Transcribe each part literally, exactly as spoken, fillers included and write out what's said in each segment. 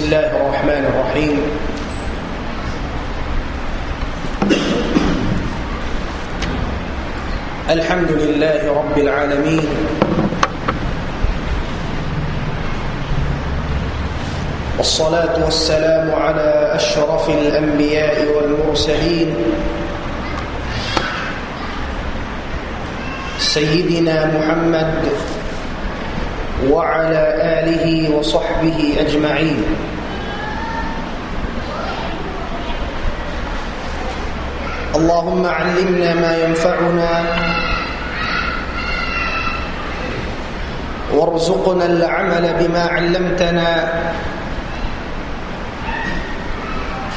بسم الله الرحمن الرحيم. الحمد لله رب العالمين، والصلاة والسلام على أشرف الأنبياء والمرسلين، سيدنا محمد وعلى آله وصحبه أجمعين. اللهم علمنا ما ينفعنا، وارزقنا العمل بما علمتنا.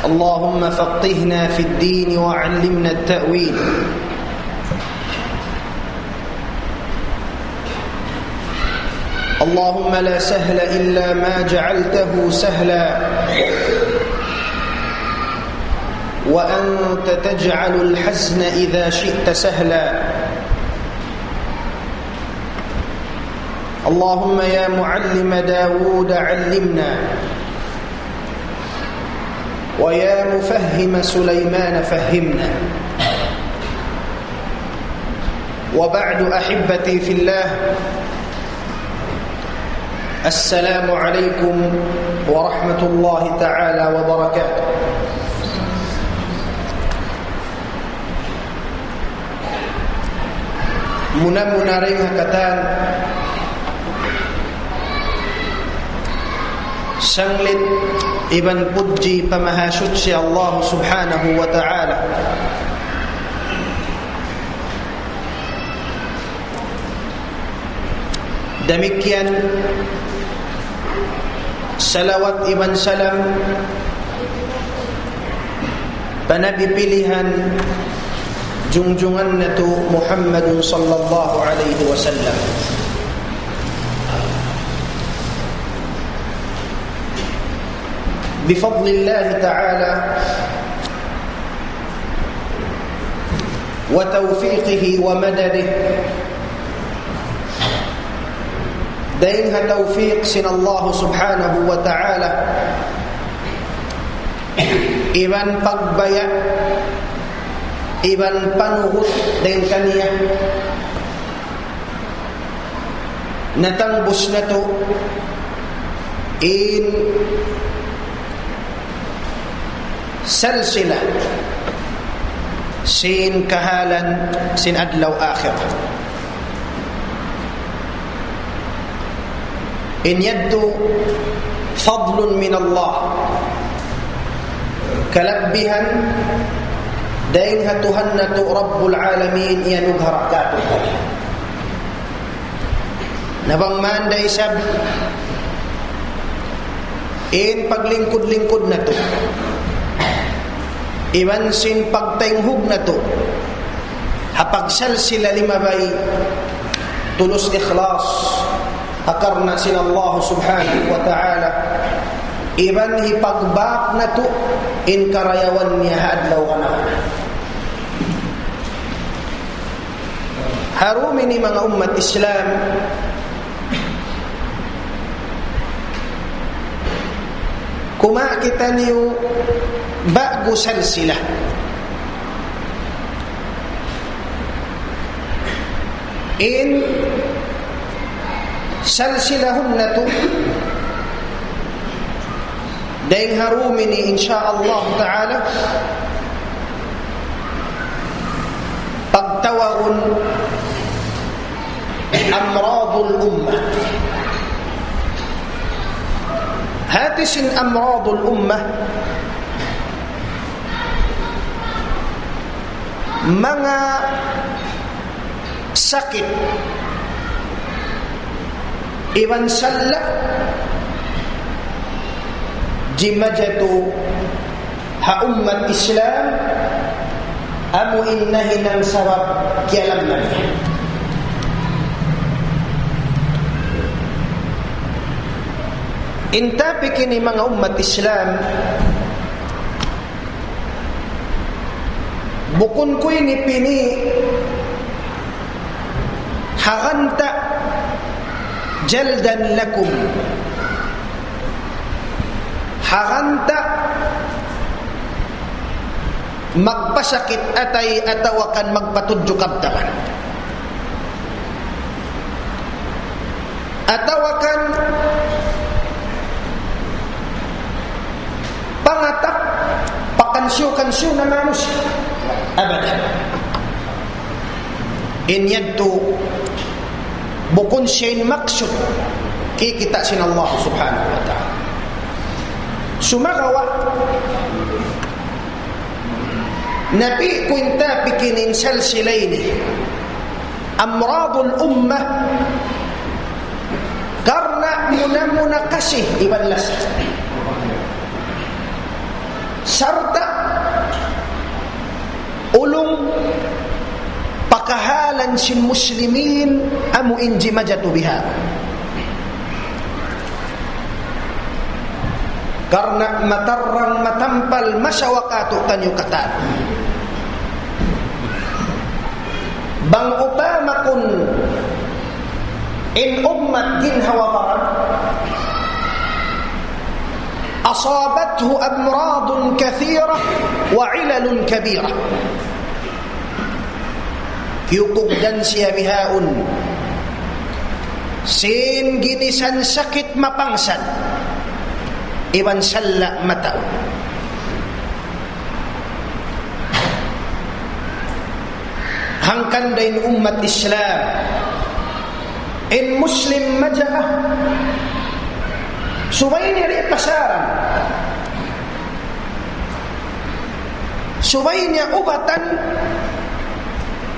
اللهم فقهنا في الدين وعلمنا التأويل. اللهم لا سهل إلا ما جعلته سهلا، وأنت تجعل الحزن إذا شئت سهلا. اللهم يا معلم داود علمنا، ويا مفهم سليمان فهمنا. وبعد، أحبتي في الله، السلام عليكم ورحمة الله تعالى وبركاته. Muna-muna dayn ha katan, sanglit iban pudji pa Mahasuchi Allah Subhanahu wa Ta'ala. Damikkiyan salawat iban salam pa Nabi pilihan, junjungan natu' Muhammadun sallallahu alayhi wasallam. بفضل الله تعالى وتوفيقه ومدده, dayn ha tawfiq sin Allah Subhanahu wa Ta'ala, iban pagbaya', iban panuhut dayn kaniya, natangbus natu' in salsila sin kahalan sin adlaw akhirat. In yadtu فضل من الله, kalabbihan dayn ha Tuhan natu' Rabbul Alamin, iyanugara kātu'. Na bang man da isab in paglingkud-lingkud natu', iban sin pagtaynghug natu' ha pagsalsila limabay, tulus ikhlas, ha karna' sin Allah Subhanahu wa Ta'ala, iban hipagbak natu' in karayawan niya ha adlaw kana-kana. Ha dum ini manga ummat Islam, kuma' kitaniyu ba'gu salsila. In salsilahun natu' dayn ha dum ini, insya Allah Ta'ala, pagtawagun أمراض الأمة. Hati sin أمراض الأمة, manga sakit iban sala' jimajatu ha ummat Islam, amu in nahinang sabab kiyalamnan. In topic ini manga ummat Islam, bukun ku ini pini' ha ganta' جلدا لكم, Hangkan ta magpasakit atay atawa kan magpatudju kabtangan. Atawa kan pangatak pa kansiyu-kansiyu na manusiya'. Abadan. In yadtu bukun siya in maksud kikita' sin Allah Subhanahu wa Ta'ala. Sumagawa', napi' ku in topic ini, in salsila ini, amradul ummah, karna' muna-muna kasi iban lasa. Sarta' ulung pa kahalan sin muslimin amu in jimajatu biha. Karna' matarrang matampal masawa katu'taniyu katan. Bang upama kun in ummat ginhawa-baran, أصابته أمراض كثيرة وعلل كبيرة. Kiyukugdan siya bihaun sin ginisan sakit mapangsan iban salla' mataud. Hangkan da in ummat Islam, in Muslim majaga, subay niya di' pasaran, subay niya ubatan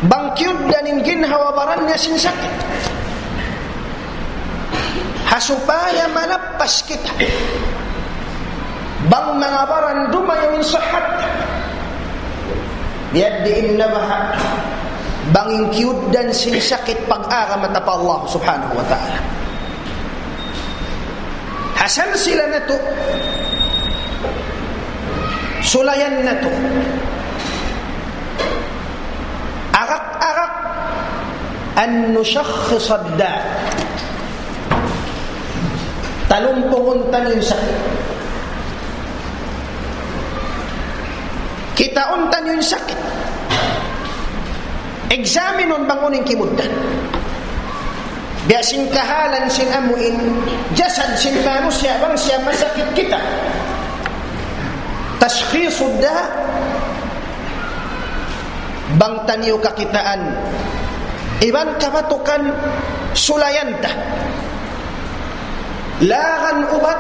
bang kiyugdan in ginhawa-baran niya sin sakit. Ha supaya malappas kita bang manga baran dumayaw in sihat. Biya' diin na baha' bang in kiyugdan sin sakit pag-agama ta pa Allah Subhanahu wa Ta'ala. Ha salsila natu', sulayan natu'. Arak-arak أن نشخص الداء. Talumpungun taniyu in sakit. Kitaun taniyu in sakit. Examinun bang unu in kimugdan. Biya' sin kahalan sin amu in jasad sin manusiya' bang siya masakit kita. تشخيص الداء. Bang taniyu kakitaan iban kabatukan sulayan ta. Laran ubat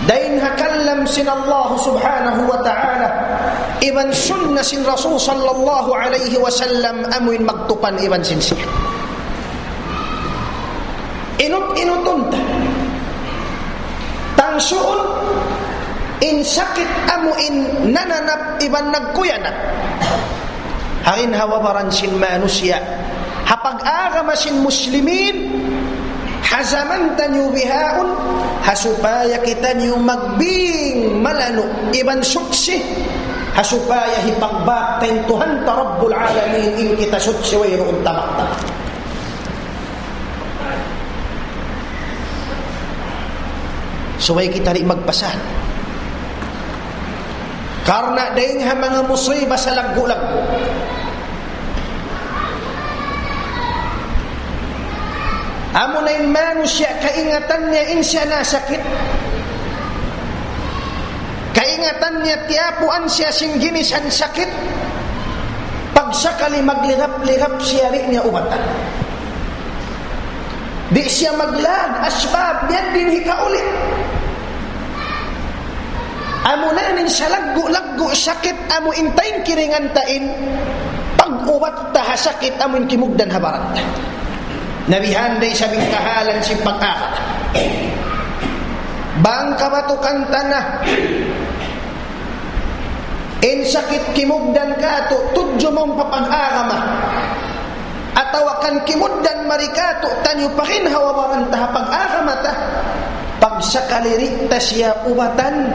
dayn ha kalam sin Allah Subhanahu wa Ta'ala iban sunna sin Rasul sallallahu alayhi wasallam amu in magtupan iban sin siya. Inut-inutun ta. Tangsuun in sakit amu in nananap iban nagkuyanap ha ginhawa-baran sin manusiya'. Ha pag-agama sin muslimin, ha jaman taniyu bihaun, ha supaya kitaniyu magbing malanu' iban suchi, ha supaya hipagbak ta in Tuhan ta Rabbul Alamin in kita suchi wayruun tabak-tabak. Subay kita di' magpasal. Karna' dayng ha manga musiba salaggu'-laggu'. Amuna in manusiya' kaingatan niya in siya nasakit. Kaingatan niya tiyapuan siya sin ginisan sakit. Pagsakali maglirap-lirap siya di' niya ubatan. Di' siya maglag asbab, biya' diin hikauli. Amuna in salaggu'-laggu' sakit amu in taingkiringan ta in pag-ubat ta ha sakit amu in kimugdan ha baran ta. Na bihan da isab in kahalan sin pag-agama. Bang kabatukan ta na in sakit kimugdan katu', tudju mawn pa pag-agama. Atawa kan kimugdan mari katu'taniyu pa ginhawa-baran ta ha pag-agama ta. Pagsakali di' ta siya ubatan,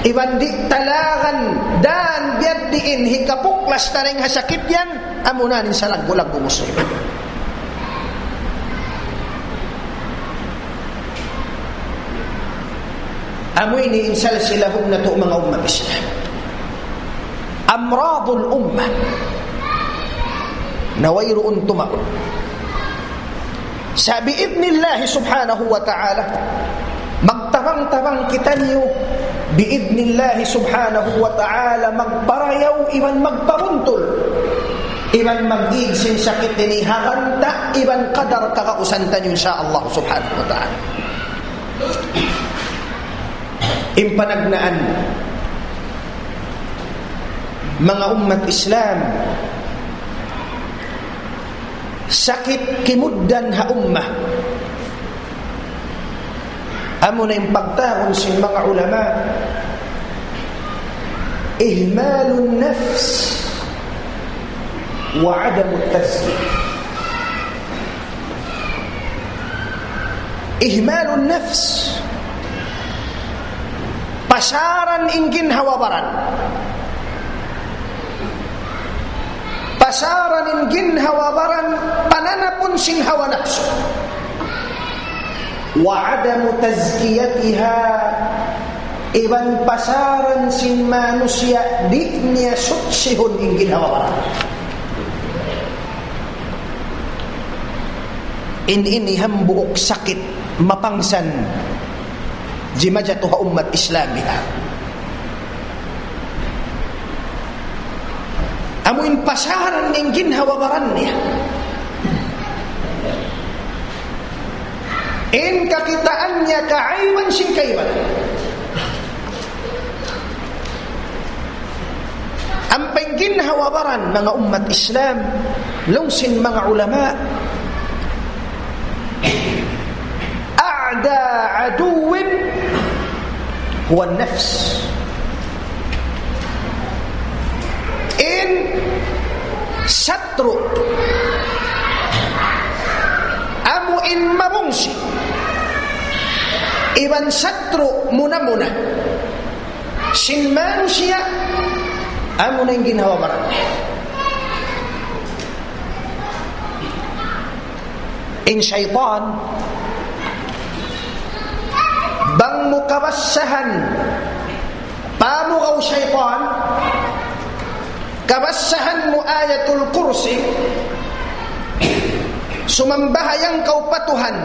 iban di' ta laran dan biya' diin hikapuklas ta dayng ha sakit yan, amuna in salaggu'-laggu' musiba. Amu ini in salsila natu' manga ummat Islam. Amradul ummah. Na wayruun tumaud. Sa' bi'idhnillah subhanahu wa ta'ala, magtabang-tabang kitaniyu, bi'idhnillah subhanahu wa ta'ala, magparayaw iban magpabuntul, iban mag-ig sin sakit ini ha ganta', iban kadar kakausan taniyu, insya Allah subhanahu wa ta'ala. In panagnaan, manga ummat Islam, sakit kimugdan ha ummah. Amu na in pagtawagun sin manga ulama, إهمال النفس وعدم التزكية. إهمال النفس. Pasaran in ginhawa-baran. Pasaran in ginhawa-baran, pananapun sin hawa napsu. وعدم تزكيتها. Iban pasaran sin manusiya' di' niya suchihun in ginhawa-baran. In ini hambuuk sakit mapangsan jimajatu ha ummat Islam ini. Amu in pasaran in ginhawa-baran niya. In kakitaan niya kaaiban sin kaibanan. Ampa in ginhawa-baran, manga ummat Islam, laung sin manga ulama, أعدى عدو هو النفس. In satru', amu in mabungsi', iban satru' muna-muna sin manusiya', amu na in ginhawa-baran. In saytan, bang mu kabassahan, pamugaw saytan, kabassahan mu Ayatul Kursi, sumambahayang kaw pa Tuhan,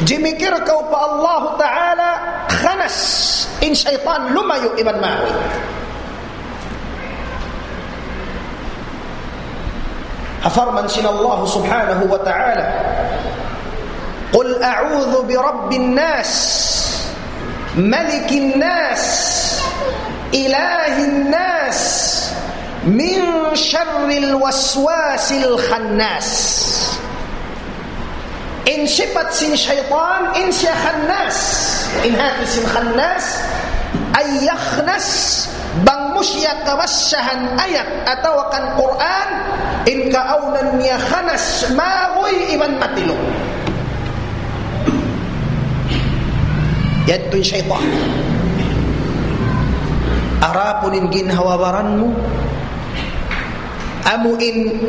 jimikir kaw pa Allahu Ta'ala, khanas in saytan, lumayu' iban mawi. Ha parman sin Allah subhanahu wa ta'ala, قل أعوذ برب الناس، ملك الناس، إله الناس، من شر الوسواس الخناس. In sipat sin saytan, in siya khannas. In hati sin khannas, أن يخنس, bang mu siya kabassahan ayat atawa kan Qur'an, in kaawnan niya khanas, maguy iban matilung. Yadtu in saytan. Arapun in ginhawa-baran mu, amu in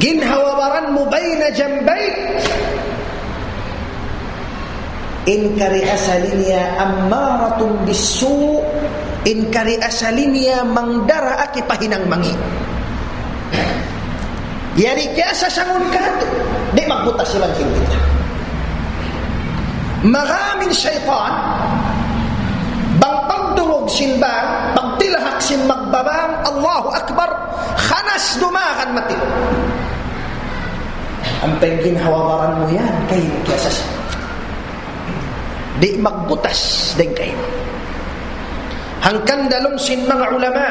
ginhawa-baran mu بين جنبيك. In kari asal niya أمارة بالسوء, in kari asal niya mangdara aki pa hinang mangi'. Yari kiyasasangun katu', di' magbutas iban sin kita. Magam in saytan, bang pagdungug sin bang, pagtilahak sin magbabang, Allahu Akbar, khanas dumagan matilung. Ampa in ginhawa-baran mu yan, kaymu kiyasasangun. Di' magbutas dayn kaymu. Hangkan laung sin manga ulama,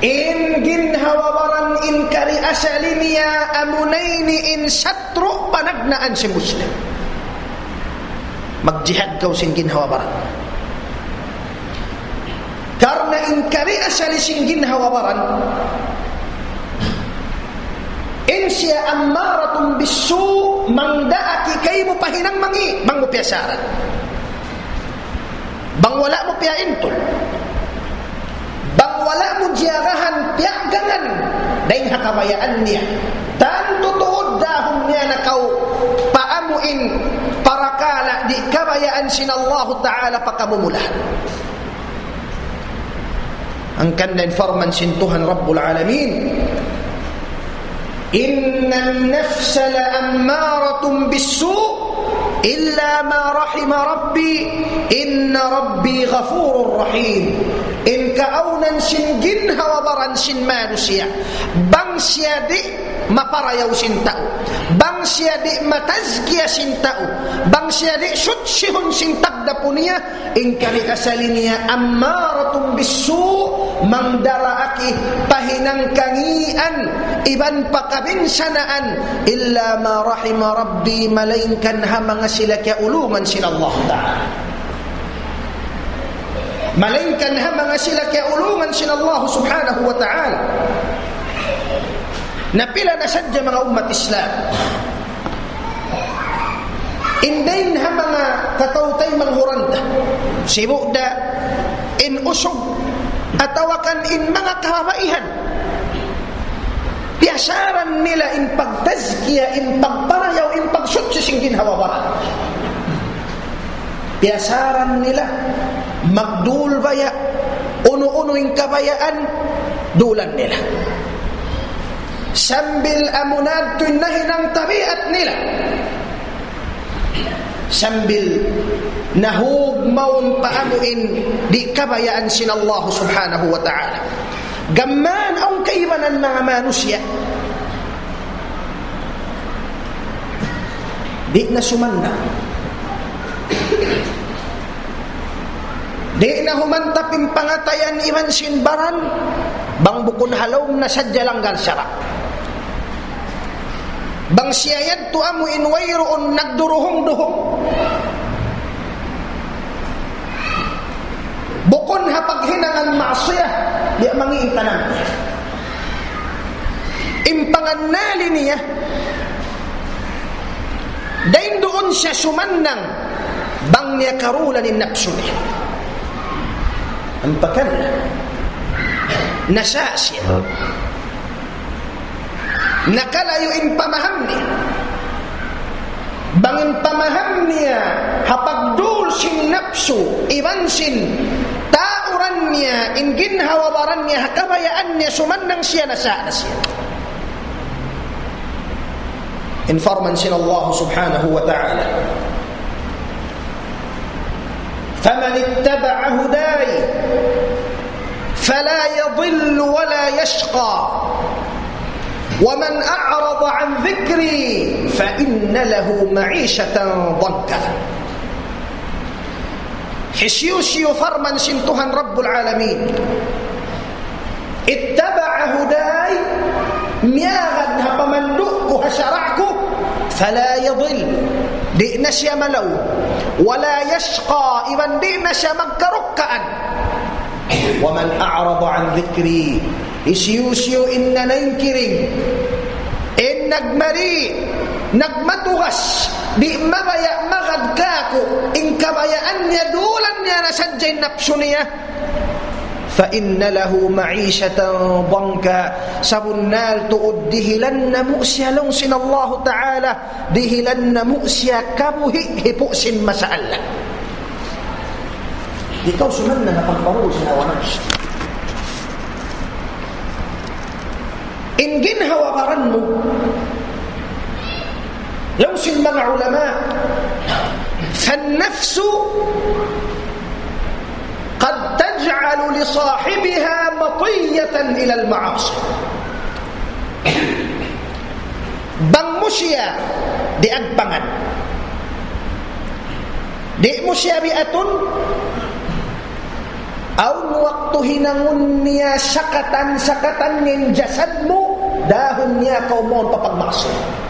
in ginhawa-baran in kari asal niya amuna ini in satru' panagnaan sin Muslim. Magjihad kaw sin ginhawa-baran. Karna' in kari asal sin ginhawa-baran, in siya أمارة بالسوء, mangdaak kaymu pa hinang mangi', bang mu piyasaran. Bang wala' mu piyaintul. Bang wala' mu jiyagahan, piyaggangan, dayn ha kabayaan niya. Tantu tuud dahun niya na kaw pa Amu in parakala' di' kabayaan sin Allahu Ta'ala pakamumulahan. Hangkan da in parman sin Tuhan Rabbul Alamin, إن النفس لأمارة بالسوء إلا ما رحم ربي إن ربي غفور رحيم. In kaawnan sin ginhawa-baran sin manusiya', bang siya di' maparayaw sin tau, bang siya di' matazkiya sin tau, bang siya di' sutsihun sin tagdapu niya, in kari asali niya أمارة بالسوء, mangdaraaki pa hinang kangīan iban pa kabinsanaan, إلا ما رحم ربي, malaingkan ha manga sila kiyaulungan sin Allah Ta'ala. Malaingkan ha manga sila kiyaulungan sin Allah Subhanahu wa Ta'ala. Na pila na sadja manga ummat Islam in dayn ha manga kataw-taymanghuran ta, sibu' da in usug atawa kan in manga kababaihan, piyasaran nila in pagtazkiya, in pagparayaw, in pagsutsi sin ginhawa-baran. Piyasaran nila magdul baya', unu-unu in kabayaan, dulan nila. Sambil amu na yadtu in nahinang tabiat nila. Sambil nahug mawn pa amu in di' kabayaan sin Allah Subhanahu wa Ta'ala. Gam mayan awn kaibanan manga manusiya', di' na sumannang. Di' na humantap in pangatayan iban sin baran, bang bukun ha lawm na sadja langgal sara'. Bang siya yadtu amu in wayruun nagduruhung-duhung. Bukun ha paghinangan maksiyat, di' mangi' in tanan. In pangannali niya, dayn duun siya sumannang, bang niya karulan in napsu niya. Ampa kan, nasa' siya. Nakalayu' in pamaham niya. Bang in pamaham niya ha pagdul sin napsu, iban sin tauran niya, in ginhawa-baran niya, ha kabayaan niya, sumannang siya, nasa' na siya. In parman sin Allah Subhanahu wa Ta'ala, فمن اتبع هداي فلا يضل ولا يشقى ومن أعرض عن ذكري فإن له معيشة ضنكا. Hisiyu-siyu, parman sin Tuhan Rabbul Alamin, اتبع هداي, miyagad ha pamandu' ku, ha sara' ku, فلا يضل, di' na siya malaw, ولا يشقى, iban di' na siya magkarukkaan. ومن أعرض عن ذكري, hisiyu-siyu in nanayngkiring, in nagmari, nagmatugas, di' mabaya' magad kāku', in kabayaan niya, dulan niya na sadja in napsu niya, فإن له معيشة ضنكا, sabunnal tuud dihilan namu' siya laung sin Allahu Ta'ala, dihilan namu' siya kabuhi' hipu' sin masa Allah. Ikaw suman na napagparul sin hawa nafs. In ginhawa-baran mu, laung sin manga ulama, فالنفس قد تجعل لصاحبها مطية إلى المعاصي. Bang mu siya di' agpangan, di' mu siya biatun, awn waktu hinangun niya sakatan-sakatan in jasad mu, dahun niya kaw mawn pa pagmaksiyat.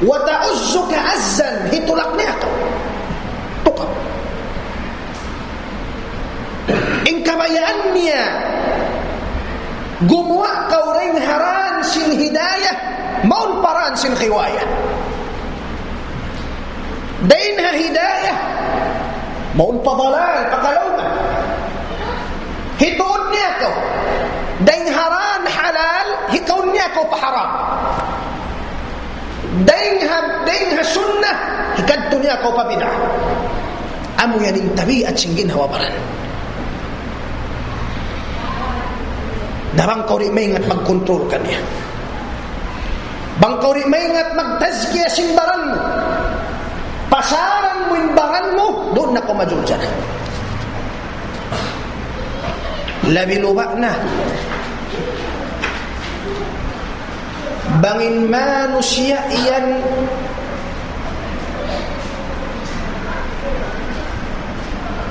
وتعزك عزا, hitulak niya kaw. Tukaw. In kabayaan niya, gumuwa' kaw dayn ha raan sin hidayah, mawn pa raan sin khiwayah. Dayn ha hidayah, mawn pa dalal, pa kalawman. Hituud niya kaw. Dayn ha raan halal, hikaun niya kaw pa haram. Dayn ha, dayn ha sunnah, hikadtu niya kaw pa bid'ah. Amu yan in tabiat sin ginhawa-baran. Na bang kaw di' maingat magkontrol kaniya. Bang kaw di' maingat magtazkiya sin baran mu. Pasaran mu in baran mu, duun na kaw majulja na. Labi luba na. Bang in manusiya' yan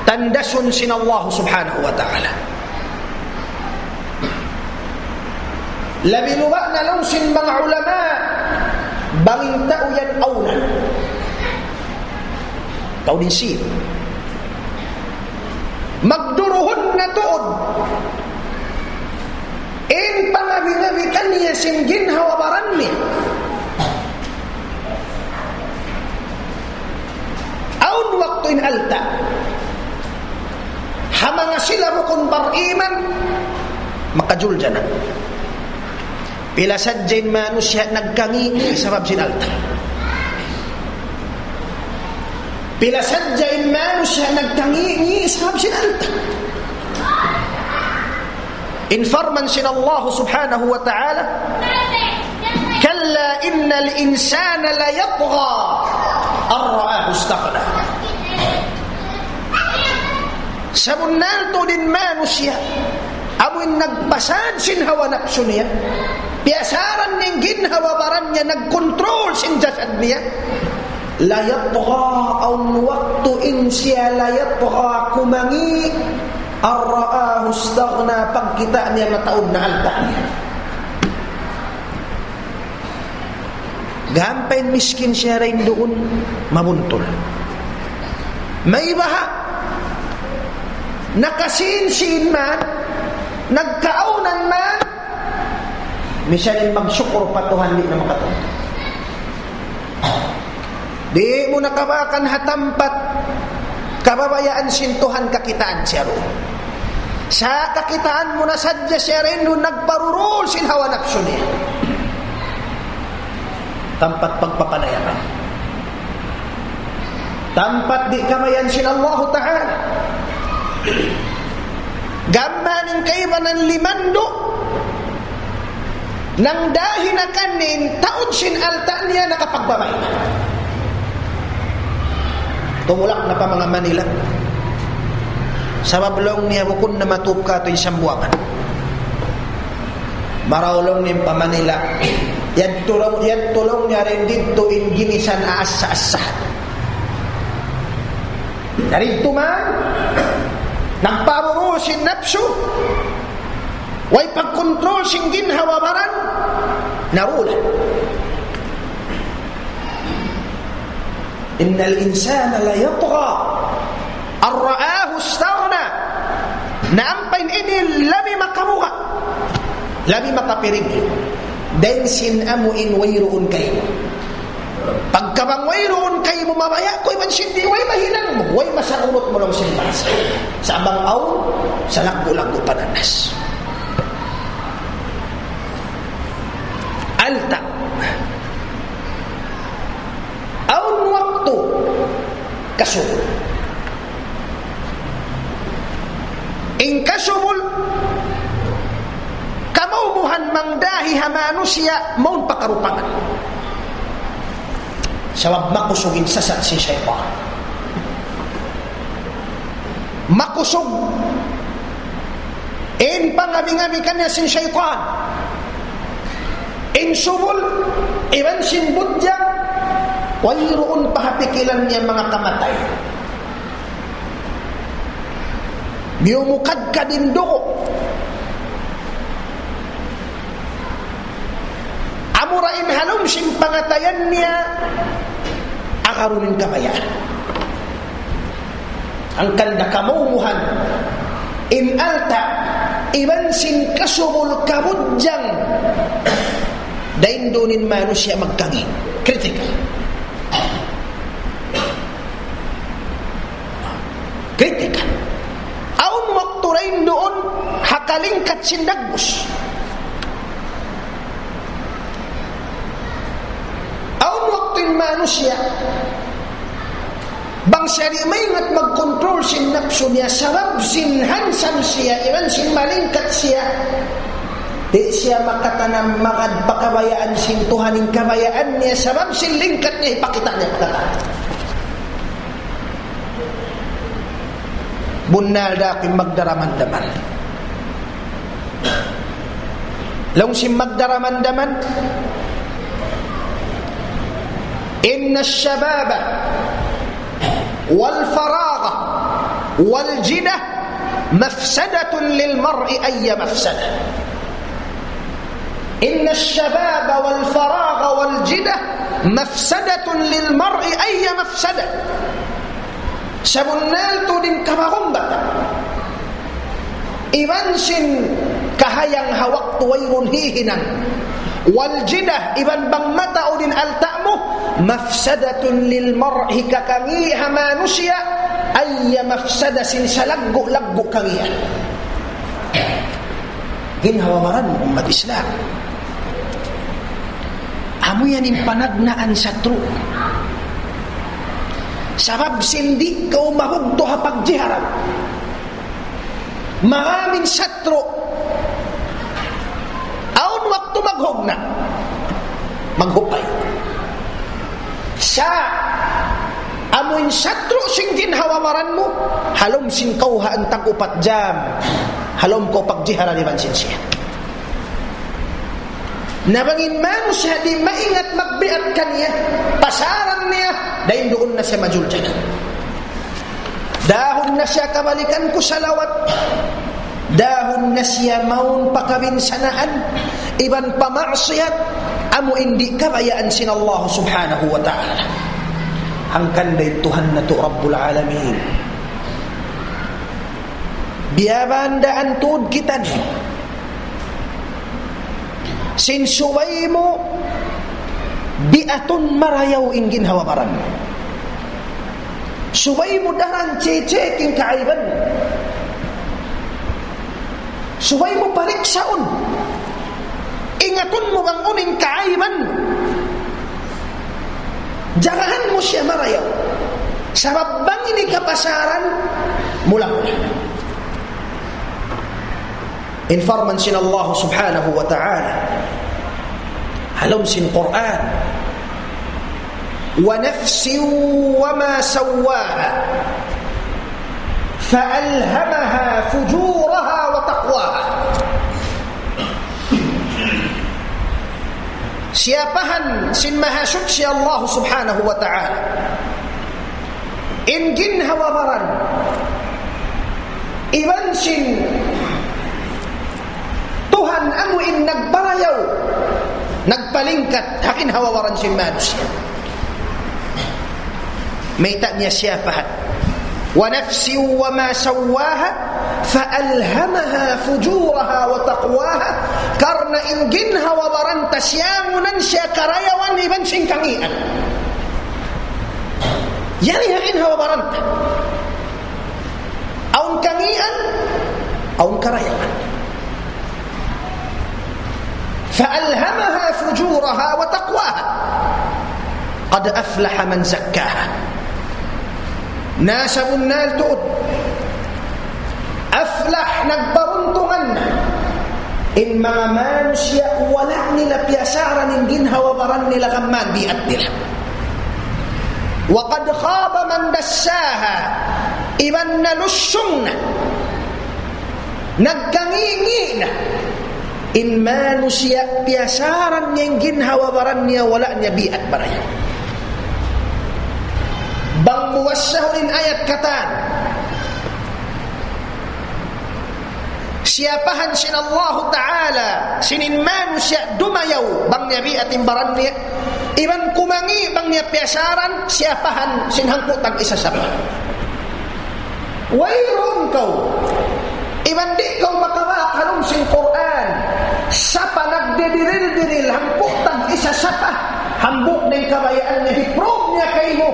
tandasun sin Allah subhanahu wa ta'ala. Labi luba na laung sin manga ulama, bang in tau yan awnan. Tau din sin. Magduruhun na tuud in pangabi-ngabi kaniya sin ginhawa-baran niya. Awn waktu in alta'. Ha manga sila bukun bariman, makajulja na. Pila sadja in manusiya' nagkangi'-ngi' sabab sin alta'. Pila sadja in manusiya' nagkangi'-ngi' sabab sin alta'. In parman sin Allah subhanahu wa ta'ala, كلا إن الإنسان ليطغى أن رآه استغنى. Sabunnal tuud in manusiya', amu in nagpasad sin hawa napsu niya, piyasaran niya in ginhawa-baran niya, nagkontrol sin jasad niya. ليطغى, awn waktu in siya ليطغى, kumangi', أن رآه استغنى, pagkita' niya mataud na alta' niya. Gam pa in miskin siya dayn duun, mabuntul. Maybaha', nakasin-sin man, nagkaawnan man, misan in magsukur pa Tuhan, di' na makatulung. Di' mu na kabakan ha tampat kababayaan sin Tuhan kakitaan siya duun. Sa' kakitaan mu na sadja siya duun nagparurul sin hawa napsu niya. Tampat pagpapanayaman. Tampat di' kabayaan sin Allahu Ta'ala. Gam mayan in kaibanan limandu'. Nang dahi na kaniya in taud sin alta' niya nakapagbabay na. Tumulak na pa manga Manila. Sabab laung niya bukun na matup katu' in Sambuwangan. Marayaw laung niya pa Manila. Yadtu laung, yadtu laung niya dayn didtu in ginisan aassa-assahan. Dayn didtu man, nagparurul sin napsu. Way pagkontrol sin ginhawa-baran, narulan. إن الإنسان ليطغى أن رآه استغنى. Na ampa in ini labi makabuga', labi makapirig. Dayn sin amu in wayruun kaymu. Pagka bang wayruun kaymu mabaya' ku iban sin di' way mahinang mu, way masarunut mu laung sin bahasa. Sa' bang awn, salaggu'-laggu' pananas. Alta'. Awn waktu kasubul. In kasubul, kamawmuhan mangdahi ha manusiya' mawn pakarupangan. Sabab makusug in sasat sin saytan. Makusug in pangabi-ngabi kaniya sin saytan. In subul, iban sin budjang, wayruun pa ha pikilan niya manga kamatay. Miyumukadkad in dugu'. Amura in ha lawm sin pangatayan niya, agarun in kabayaan. Hangkan da kamawmuhan in alta', iban sin kasubul kabudjang, dayn duun in manusiya' magkangi'. Critical. Critical. Awn waktu dayn duun ha kalingkat sin dagbus. Awn manusiya'. Bang siya di' maingat magkontrol sin napsu niya, sabab sin handsome siya, iban sin malingkat siya, di' siya makatanam magad pa kabayaan sin Tuhan in kabayaan niya, sabab sin lingkat niya, hipakita' niya pa katan. Bunnal da aku in magdaramandaman. Laung sin magdaramandaman, إن الشباب والفراغ والجدة مفسدة للمرء أي مفسدة. إن الشباب والفراغ والجدة مفسدة للمرء أي مفسدة. Sabunnal tuud in kabagumbata iban sin kahayang ha waktu wayruun hihinang. والجدة, iban bang mataud in alta' mu, مفسدة للمرء, hikakangi' ha manusiya', أي مفسدة, sin salaggu'-laggu' kangian. Ginhawa-baran mu, ummat Islam. Amu yan in panagnaan satru'. Sabab sin di' kaw mabugtu' ha pagjiharan. Marami in satru'. Awn waktu maghugna'. Maghupay. Sa' amu in satru' sin ginhawa-baran mu, ha lawm sin kawhaan tag-upat jam, ha lawm kaw pagjiharan iban sin siya. Na bang in manusiya' di' maingat magbiat kaniya, pasaran niya, dayn duun na siya majuljana. Dahun na siya kabalikan ku salawat. Dahun na siya mawn pa kabinsanaan iban pa maksiyat, amu in di' kabayaan sin Allah Subhanahu wa Ta'ala. Hangkan da in Tuhan natu' Rabbul Alamin. Biyabandaan tuud kitaniyu sin subay mu biatun marayaw in ginhawa-baran mu. Subay mu daran check-check in kaaiban mu. Subay mu pariksaun. Ingatun mu bang unu in kaaiban mu. Jagahan mu siya marayaw. Sabab bang ini kapasaran, mula-mula. In parman sin Allah Subhanahu wa Ta'ala ha lawm sin Qur'an, ونفس وما سواها فألهمها فجورها وتقواها. Siyapahan sin Mahasuchi Allah Subhanahu wa Ta'ala in ginhawa-baran iban sin Tuhan amu in nagparayaw, nagpalingkat ha ginhawa-baran sin manusiya'. Mayta' niya siyapahan? ونفس وما سواها فألهمها فجورها وتقواها. Karna' in ginhawa-baran ta siyangunan siya karayawan iban sin kangian. Yari ha ginhawa-baran ta. Awn kangian, awn karayawan. فألهمها فجورها وتقواها. قد أفلح من زكاها. Na sabunnal tuud. Aflah, nagparuntungan na in manga manusiya' wala' nila piyasaran in ginhawa-baran nila kammal biat nila. وقد خاب من دساها. Iban nalusung na, nagkangi'-ngi' na in manusiya' piyasaran niya in ginhawa-baran niya, wala' niya biat barayaw. Bang mu basahun in ayat katan, siyapahan sin Allahu Ta'ala sin in manusiya' dumayaw bang niya biat in baran niya, iban kumangi' bang niya piyasaran, siyapahan sin hangpu' tag-isa sapa. Wayruun kaw, iban di' kaw makabak ha lawm sin Qur'an, sapa nagdidiril-diril hangpu' tag-isa sapa, hambuuk na in kabayaan niya, hi-prove niya kaymu,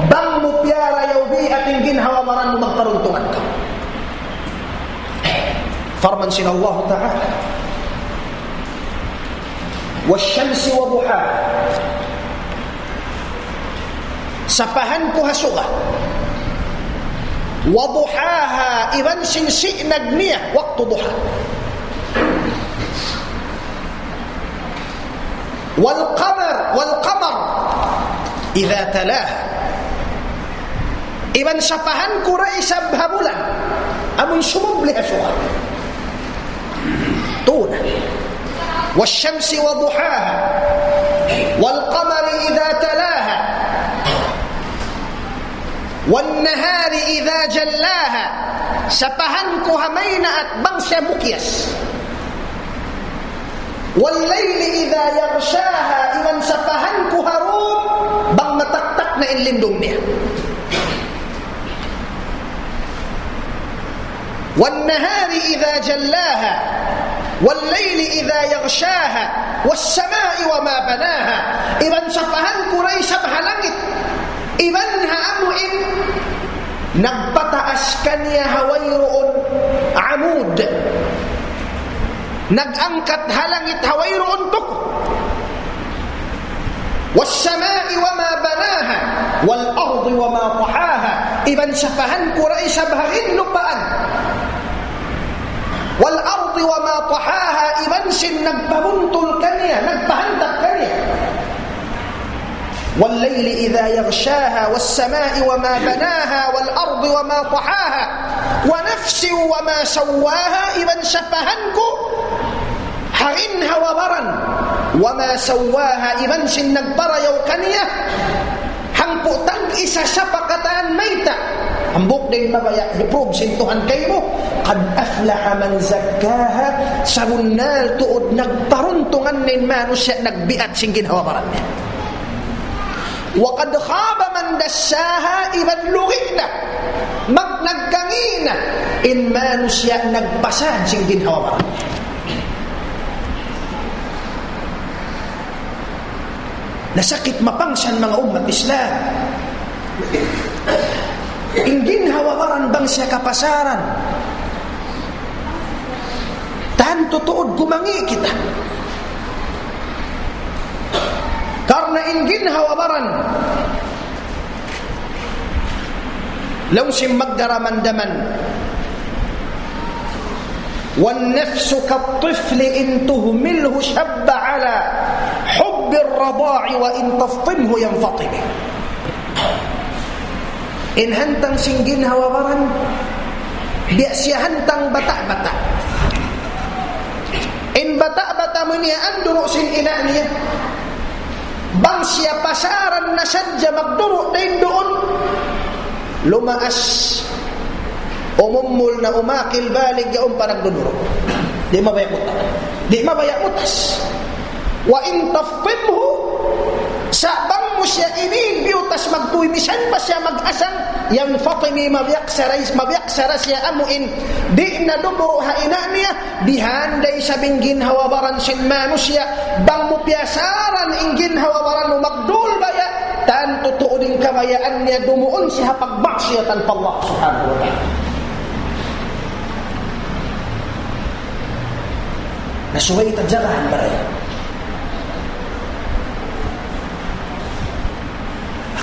bang mu piyarayaw biat in ginhawa-baran mu, magparuntungan kaw. Parman sin Allahu Ta'ala, والشمس وضحاها. Sapahan ku ha suga. وضحاها, iban sin sinag niya waktu duha. والقمر، والقمر إذا تلاها. Iban sapahan ku da isab ha bulan, amun sumubli ha suga. Tuna. والشمس وضحاها، والقمر إذا تلاها، والنهار إذا جلاها. Sapahan ku ha maynaat bang siya mukyas. والليل إذا يغشاها, iban sapahan ku ha dum bang mataktak na in lindung niya. والنهار إذا جلاها، والليل إذا يغشاها، والسماء وما بناها. Iban sapahan ku da isab ha langit, iban ha amu in nagpataas kaniya ha wayruun amud. Nag-angkat ha langit ha wayruun tuku. والسماء وما بناها، والأرض وما طحاها. Iban sapahan ku da isab ha ginlupaan. والأرض وما طحاها, iban sin nagpabuntul kaniya, nagpahandak kaniya. والليل إذا يغشاها، والسماء وما بناها، والأرض وما طحاها، ونفس وما سواها, iban sapahan ku ha ginhawa baran, وما سواها, iban sin nagparayaw kaniya, hangpu' tag-isa siya pa katan mayta'. Hambuuk da in mabaya', hi-prove sin Tuhan kaymu. قد أفلح من زكاها, sabunnal tuud nagparuntungan in manusiya' nagbiat sin ginhawa baran niya. وقد خاب من دساها, iban lugi' na, mag-, nagkangi' na in manusiya' nagpasad sin ginhawa baran niya. Nasakit mapangsan manga ummat Islam. In ginhawa baran bang siya kapasaran, tantu tuud kumangi' kita. Karna' in ginhawa baran, laung sin magdaramandaman, والنفس كالطفل إن تهمله شب على حب الرضاع وإن تفطمه ينفطم. In hantang sin ginhawa baran, biya' siya hantang bata'-bata'. In bata'-bata' mu niya anduru' sin ina' niya. Bang siya pasaran na sadja magduru' dayn duun, lumaas, umumul na, umakil, balig, yaun pa nagduduru'. Di' mabaya' mutas. Di' mabaya' mutas. وإن تفطمه, sa' bang mu siya ini biyutas magtuy, misan pa siya mag-asang, ينفطم, mabiyaksa da, mabiyaksa da siya amu in di' na dumuru' ha ina' niya. Bihan da isab in ginhawa baran sin manusiya', bang mu piyasaran in ginhawa baran mu magdul baya', tantu tuud in kabayaan niya dumuun siya ha pagmaksiyatan pa Allah Subhanahu wa Ta'ala. Na subay ta jagahan ba yan?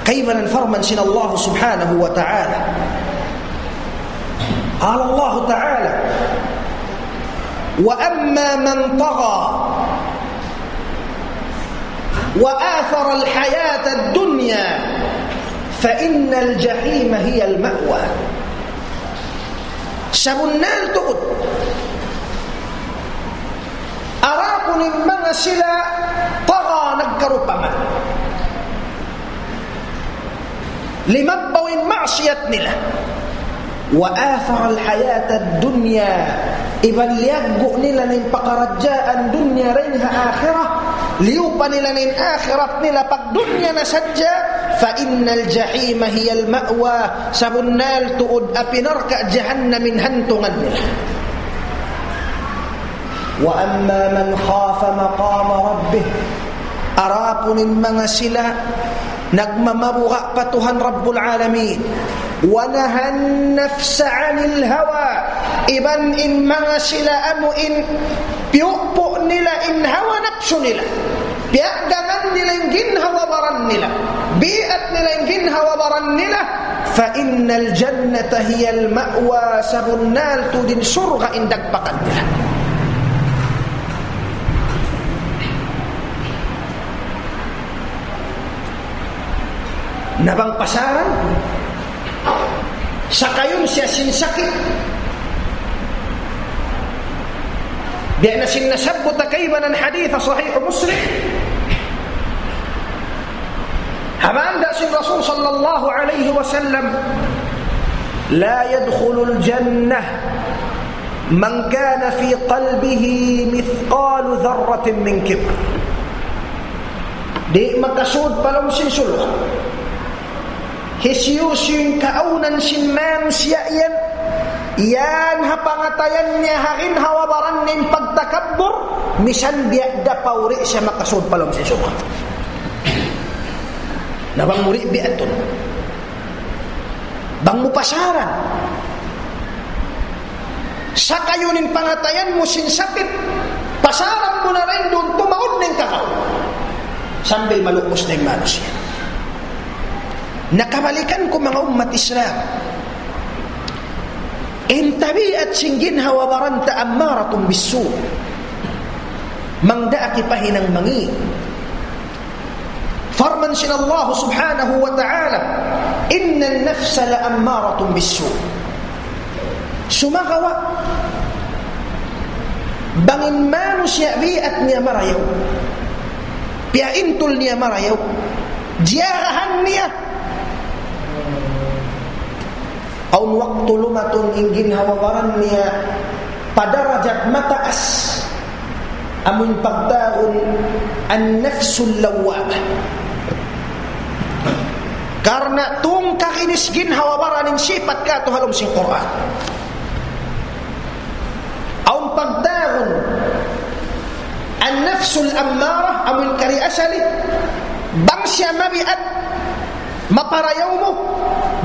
Kaibanan parman sin Allah Subhanahu wa Ta'ala. قال الله تعالى: وأما من طغى وآثر الحياة الدنيا فإن الجحيم هي المأوى. Sabunnal tuud, adapun in manga sila taga nagkarupangan, limabbaw in maksiyat nila. وآثر الحياة الدنيا, iban liyaggu' nila in pakaradjaan dunya dayn ha akhirat, liyupa nila in akhirat nila pagdunya na sadja, فإن الجحيم هي المأوى, sabunnal tuud api narka' jahannam in hantungan nila. وأما من خاف مقام ربه, adapun in manga sila nagmamabuga' pa Tuhan Rabbul Alamin, ونهى النفس عن الهوى, iban in manga sila amu in piyupu' nila in hawa napsu nila, piyaggangan nila in ginhawa baran nila, biat nila in ginhawa-baran nila, فإن الجنة هي المأوى, sabunnal tuud in surga' in dagpakan nila. Na bang pasaran, sakayun siya sin sakit. Biya' na sin nasabbut ta kaibanan hadith sahih Muslim. Hangkan da sin Rasul sallallahu alayhi wasallam, لا يدخل الجنة من كان في قلبه مثقال ذرة من كبر. Di' makasud pa lawm sin surga' hisiyu-siyu in kaawnan sin manusiya' yan, yan ha pangatayan niya ha ginhawa-baran niya in pagtakabbur, misan biya' da pauri siya makasud pa lawm sin surga'. Na bang mu di' biatun, bang mu pasaran, sakayun in pangatayan mu sin sakit, pasaran mu na dayn duun, tumaud na in kakaw. Sambil malukbus na in manusiya'. Na kabalikan ku, manga ummat Islam, in tabiat sin ginhawa-baran ta أمارة بالسوء. Mangdaak hipahinang mangi'. Parman sin Allah subhanahu wa ta'ala, إن النفس لأمارة بالسوء. Sumagawa', bang in manusiya' biat niya marayaw, piyaintul niya marayaw, jiyarahan niya, awn waktu lumatun in ginhawa-baran niya pa darajat mataas, amun pagtawagun النفس اللوامة. Karna' tungka' in ginhawa-baran in sipat katu' ha lawm sin Qur'an. Awn pagtawagun النفس الأمارة, amun kari asali, bang siya mabiat, maparayaw mu,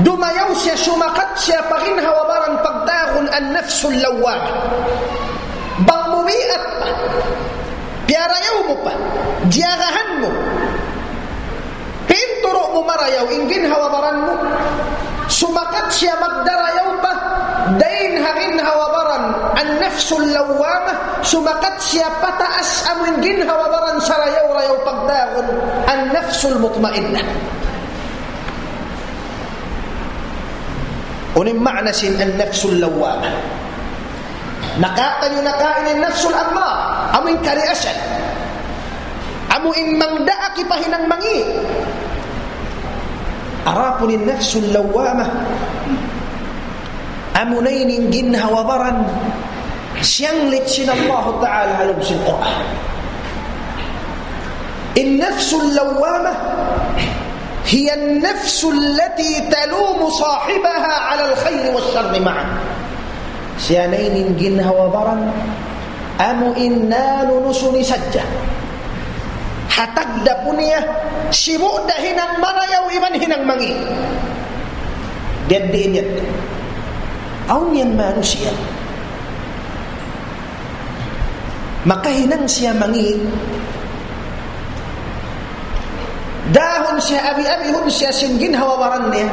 dumayaw siya, sumakat siya pa ginhawa-baran, pagtawagun النفس اللوامة. Bang mu biat pa, piyarayaw mu pa, jiyarahan mu, pinturu' mu marayaw in ginhawa-baran mu, sumakat siya magdarayaw pa dayn ha ginhawa-baran النفس اللوامة, sumakat siya pataas amun ginhawa-baran sarayaw-rayaw, pagtawagun النفس المطمئنة. Unu in maana sin النفس اللوامة? Nakataniyu na kaina in nafsul ammara, amu in kariasan, amu in mangdaak hipahinang mangi'. Adapun in nafsul lawwamah, amuna in ginhawa-baran siyanglit sin Allahu Ta'ala ha lawm sin Qur'an. In nafsul lawwamah هي النفس التي تلوم صاحبها على الخير والشر معا. Siya na ini in ginhawa-baran, amu in nanunusun sadja. Ha tagdapu niya, sibu' da hinang marayaw iban hinang mangi'. Diyaddiin yan. Awn yan manusiya'. Makahinang siya mangi'. Dahun siya, abi-abihun siya sin ginhawa-baran niya.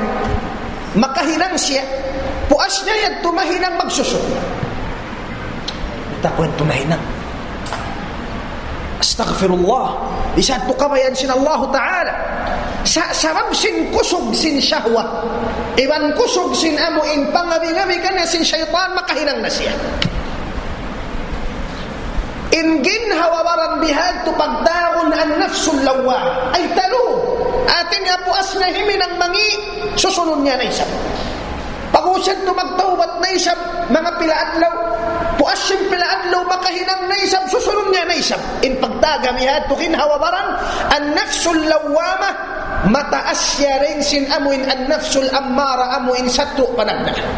Makahinang siya. Puas niya yadtu mahinang magsusun. Ita' ku yadtu mahinang. Astaghfirullah. Isab tu kabayaan sin Allahu Ta'ala. Sa-, sabab sin kusug sin shahwa, iban kusug sin amu in pangabi-ngabi kaniya sin saytan, makahinang na siya. In ginhawa-baran bihadtu pagtawagun an-nafsul lawwamah. Ay talum. Hati niya puas na himinang mangi', susunun niya na isab. Pag-ubus yadtu magtawbat na isab, manga pila adlaw. Puas sin pila adlaw, makahinang na isab, susunun niya na isab. In pagtawagun bihadtu ginhawa-baran, an-nafsul lawwamah, mataas siya dayn sin amu in an-nafsul ammara, amu in satru' panagnaan.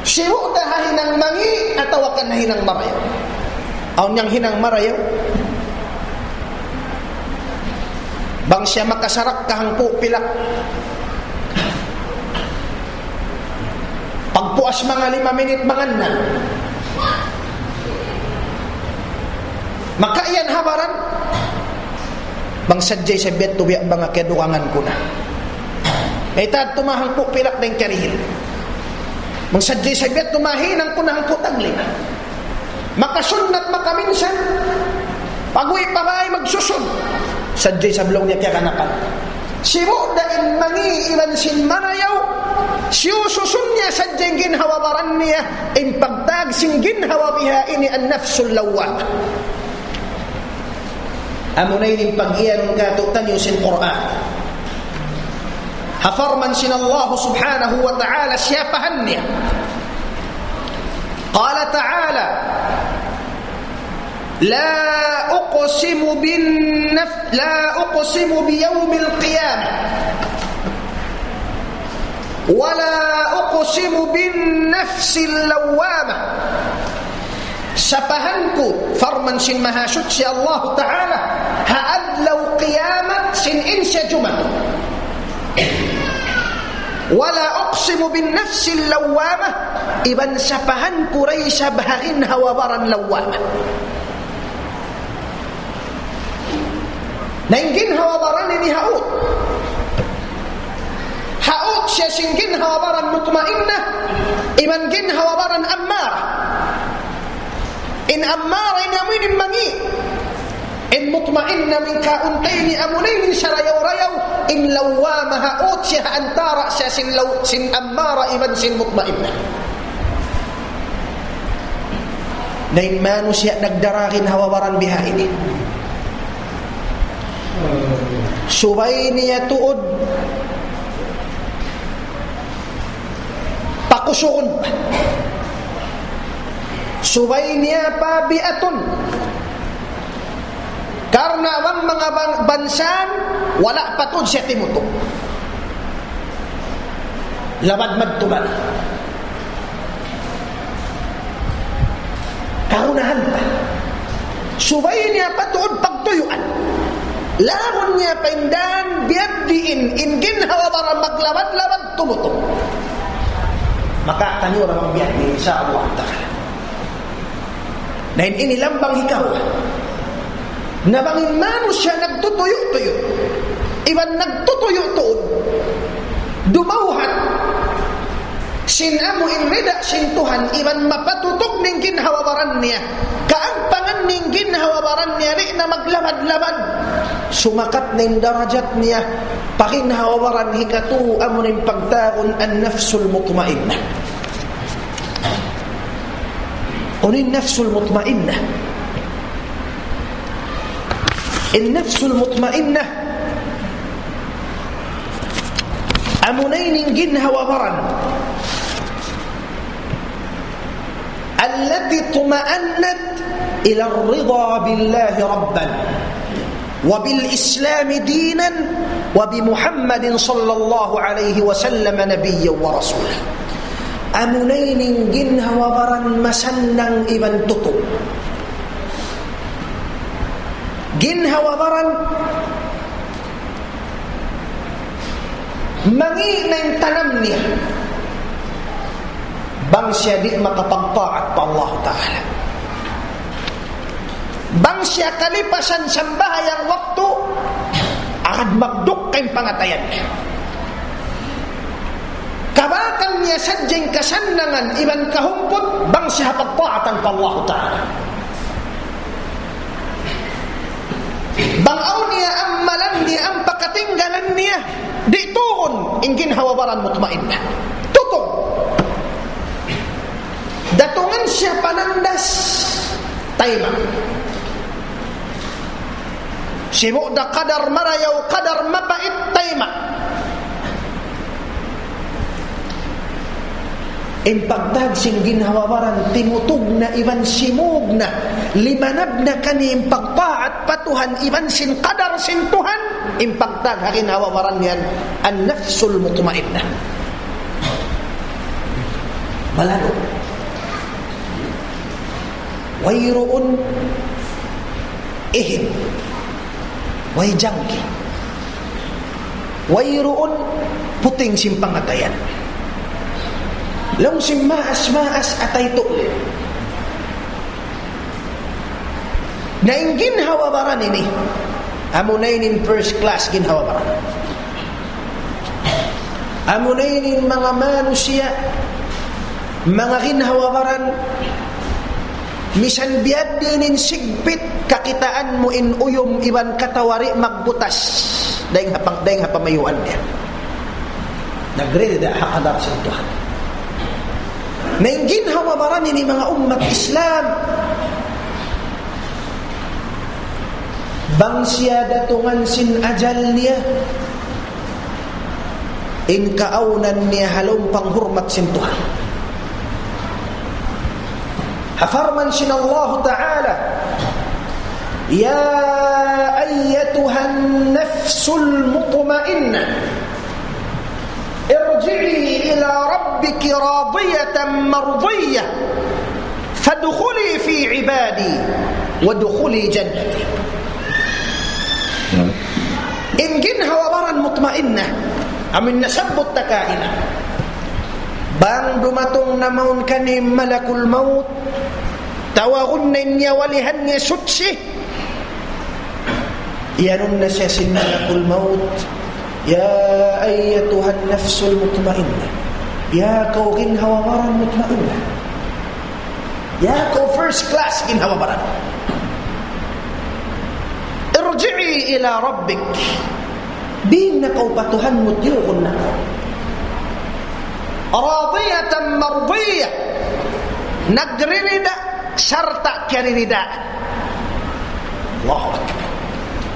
Sibu' da ha hinang mangi' atawa kan ha hinang marayaw. Awn yan hinang marayaw. Bang siya makasarakka hangpu' pilak, pagpuas manga lima minit mangannal. Maka yan ha baran, Bang sadja isab yadtu biya' bang kiyadugangan ku na. Mayta' tuud mahangpu' pilak dayn karihil. Bang sadja isab yadtu mahinang ku na hangpu' tagli'. Makasunnat makaminsan, pag-uwi' pa bāy magsusun. Sadja isab laung niya kiyaganapan. Sibu' da in mangi' iban sin marayaw, siyususun niya sadja in ginhawa-baran niya, in pagtawag sin ginhawa biha ini an-nafsul lawwamah. Amuna ini in pag-iyanun kātu'niyu sin Qur'an. Ha parman sin Allah subhanahu wa ta'ala, siyapahan niya. قال تعالى: لا أقسم بالنف-، لا أقسم بيوم القيامة، ولا أقسم بالنفس اللوامة. Sapahan ku, parman sin Mahasuchi Allah Ta'ala, ha adlaw kiyamat sin in siya jumatu. ولا أقسم بالنفس اللوامة, iban sapahan ku da isab ha ginhawa-baran lawwamah. Na in ginhawa-baran ini haut. Haut siya sin ginhawa-baran mutmainnah, iban ginhawa-baran ammarah. In ammarah ini amu in mangi'. In mutmainnah in kaunta ini amuna in sarayaw-rayaw, in lawwamah haut siya ha antara' siya sin law-, sin ammarah iban sin mutmainnah. Na in manusiya' nagdara ginhawa-baran biha ini. Subay niya tuud pakusugun. Subay niya pa biatun. Karna' bang manga ban-, bansan, wala' pa tuud siya timutug. Labad madtu ba? Kagunahan pa. Subay niya pa tuud pagtuyuan. Lagun niya pa in dan, biya' diin, in ginhawa-baran maglabad-labad tumutug. Makataniyu ra bang biya' diin, insya Allah Ta'ala. Na in ini lambang hikaruwa. Na bang in manusiya' nagtutuyu'-tuyu', iban nagtutuyu' tuud, dumawhat sin amu in rida sin Tuhan, iban mapatutug in ginhawa-baran niya, kaagpangan in ginhawa-baran niya, di' na maglabad-labad, sumakat na in darajat niya, pa ginhawa-baran hikatu, amu in pagtawagun an-nafsul mutmainnah. Unu in nafsul mutmainnah? In nafsul mutmainnah, amuna in ginhawa-baran. التي اطمأنت إلى الرضا بالله ربا، وبالإسلام دينا، وبمحمد صلى الله عليه وسلم نبيا ورسولا. Amuna in ginhawa-baran masannang iban tutug. Ginhawa-baran mangi' na in tanam niya. Bang siya di' makapagtaat pa Allah Ta'ala. Bang siya kalipasan sambahayang waktu, agad magdukka in pangatayan niya. Kabakal niya sadja in kasannangan iban kahumput, bang siya pagtaatan pa Allah Ta'ala. Bang awn niya amalan niya, ampa katinggalan niya, di' tuun in ginhawa-baran mutmainnah. Tutug. Datungan siya panandas, tayma'. Sibu' da kadar marayaw, kadar mapait, tayma'. In pagtag sin ginhawa-baran, timutug na iban simug na, limanab na kaniya in pagtaat pa Tuhan iban sin kadar sin Tuhan, in pagtag ha ginhawa-baran yan, an-nafsul mutmainnah. Malalu'. Wayruun ihin. Way jangki. Wayruun puting sin pangatayan. Laung sin maas-maas atay tuud. Na in ginhawa-baran ini, Amuna ini in first class ginhawa-baran. Amuna ini in manga manusiya', manga ginhawa-baran, misan biya' diin in sigpit, kakitaan mu in uyum iban katawa di' magbutas, dayng ha pang-, dayng ha pamayuan niya. Nagrida ha kadar sin Tuhan. Na in ginhawa-baran ini, manga ummat Islam, bang siya datungan sin ajal niya, in kaawnan niya ha lawm panghurmat sin Tuhan. Ha parman sin Allah Ta'ala, يا أيتها النفس المطمئنة ارجعي إلى ربك راضية مرضية فادخلي في عبادي وادخلي جنتي. In ginhawa-baran mutmainnah, amun nasabbut ta kaina. Bang dumatung na mawn kaniya malakul maut, tawagun na in nyawa-lihan niya suchi. Iyanun na siya sin malakul maut, يا أيتها النفس المطمئنة. Ya kaw ginhawa-baran mutmainnah. Ya kaw first class ginhawa-baran. ارجعي إلى ربك. Ding na kaw pa Tuhan mu, tiyukun na kaw. راضية مرضية. Nagririda sarta' kiyariridaan. Allahu Akbar.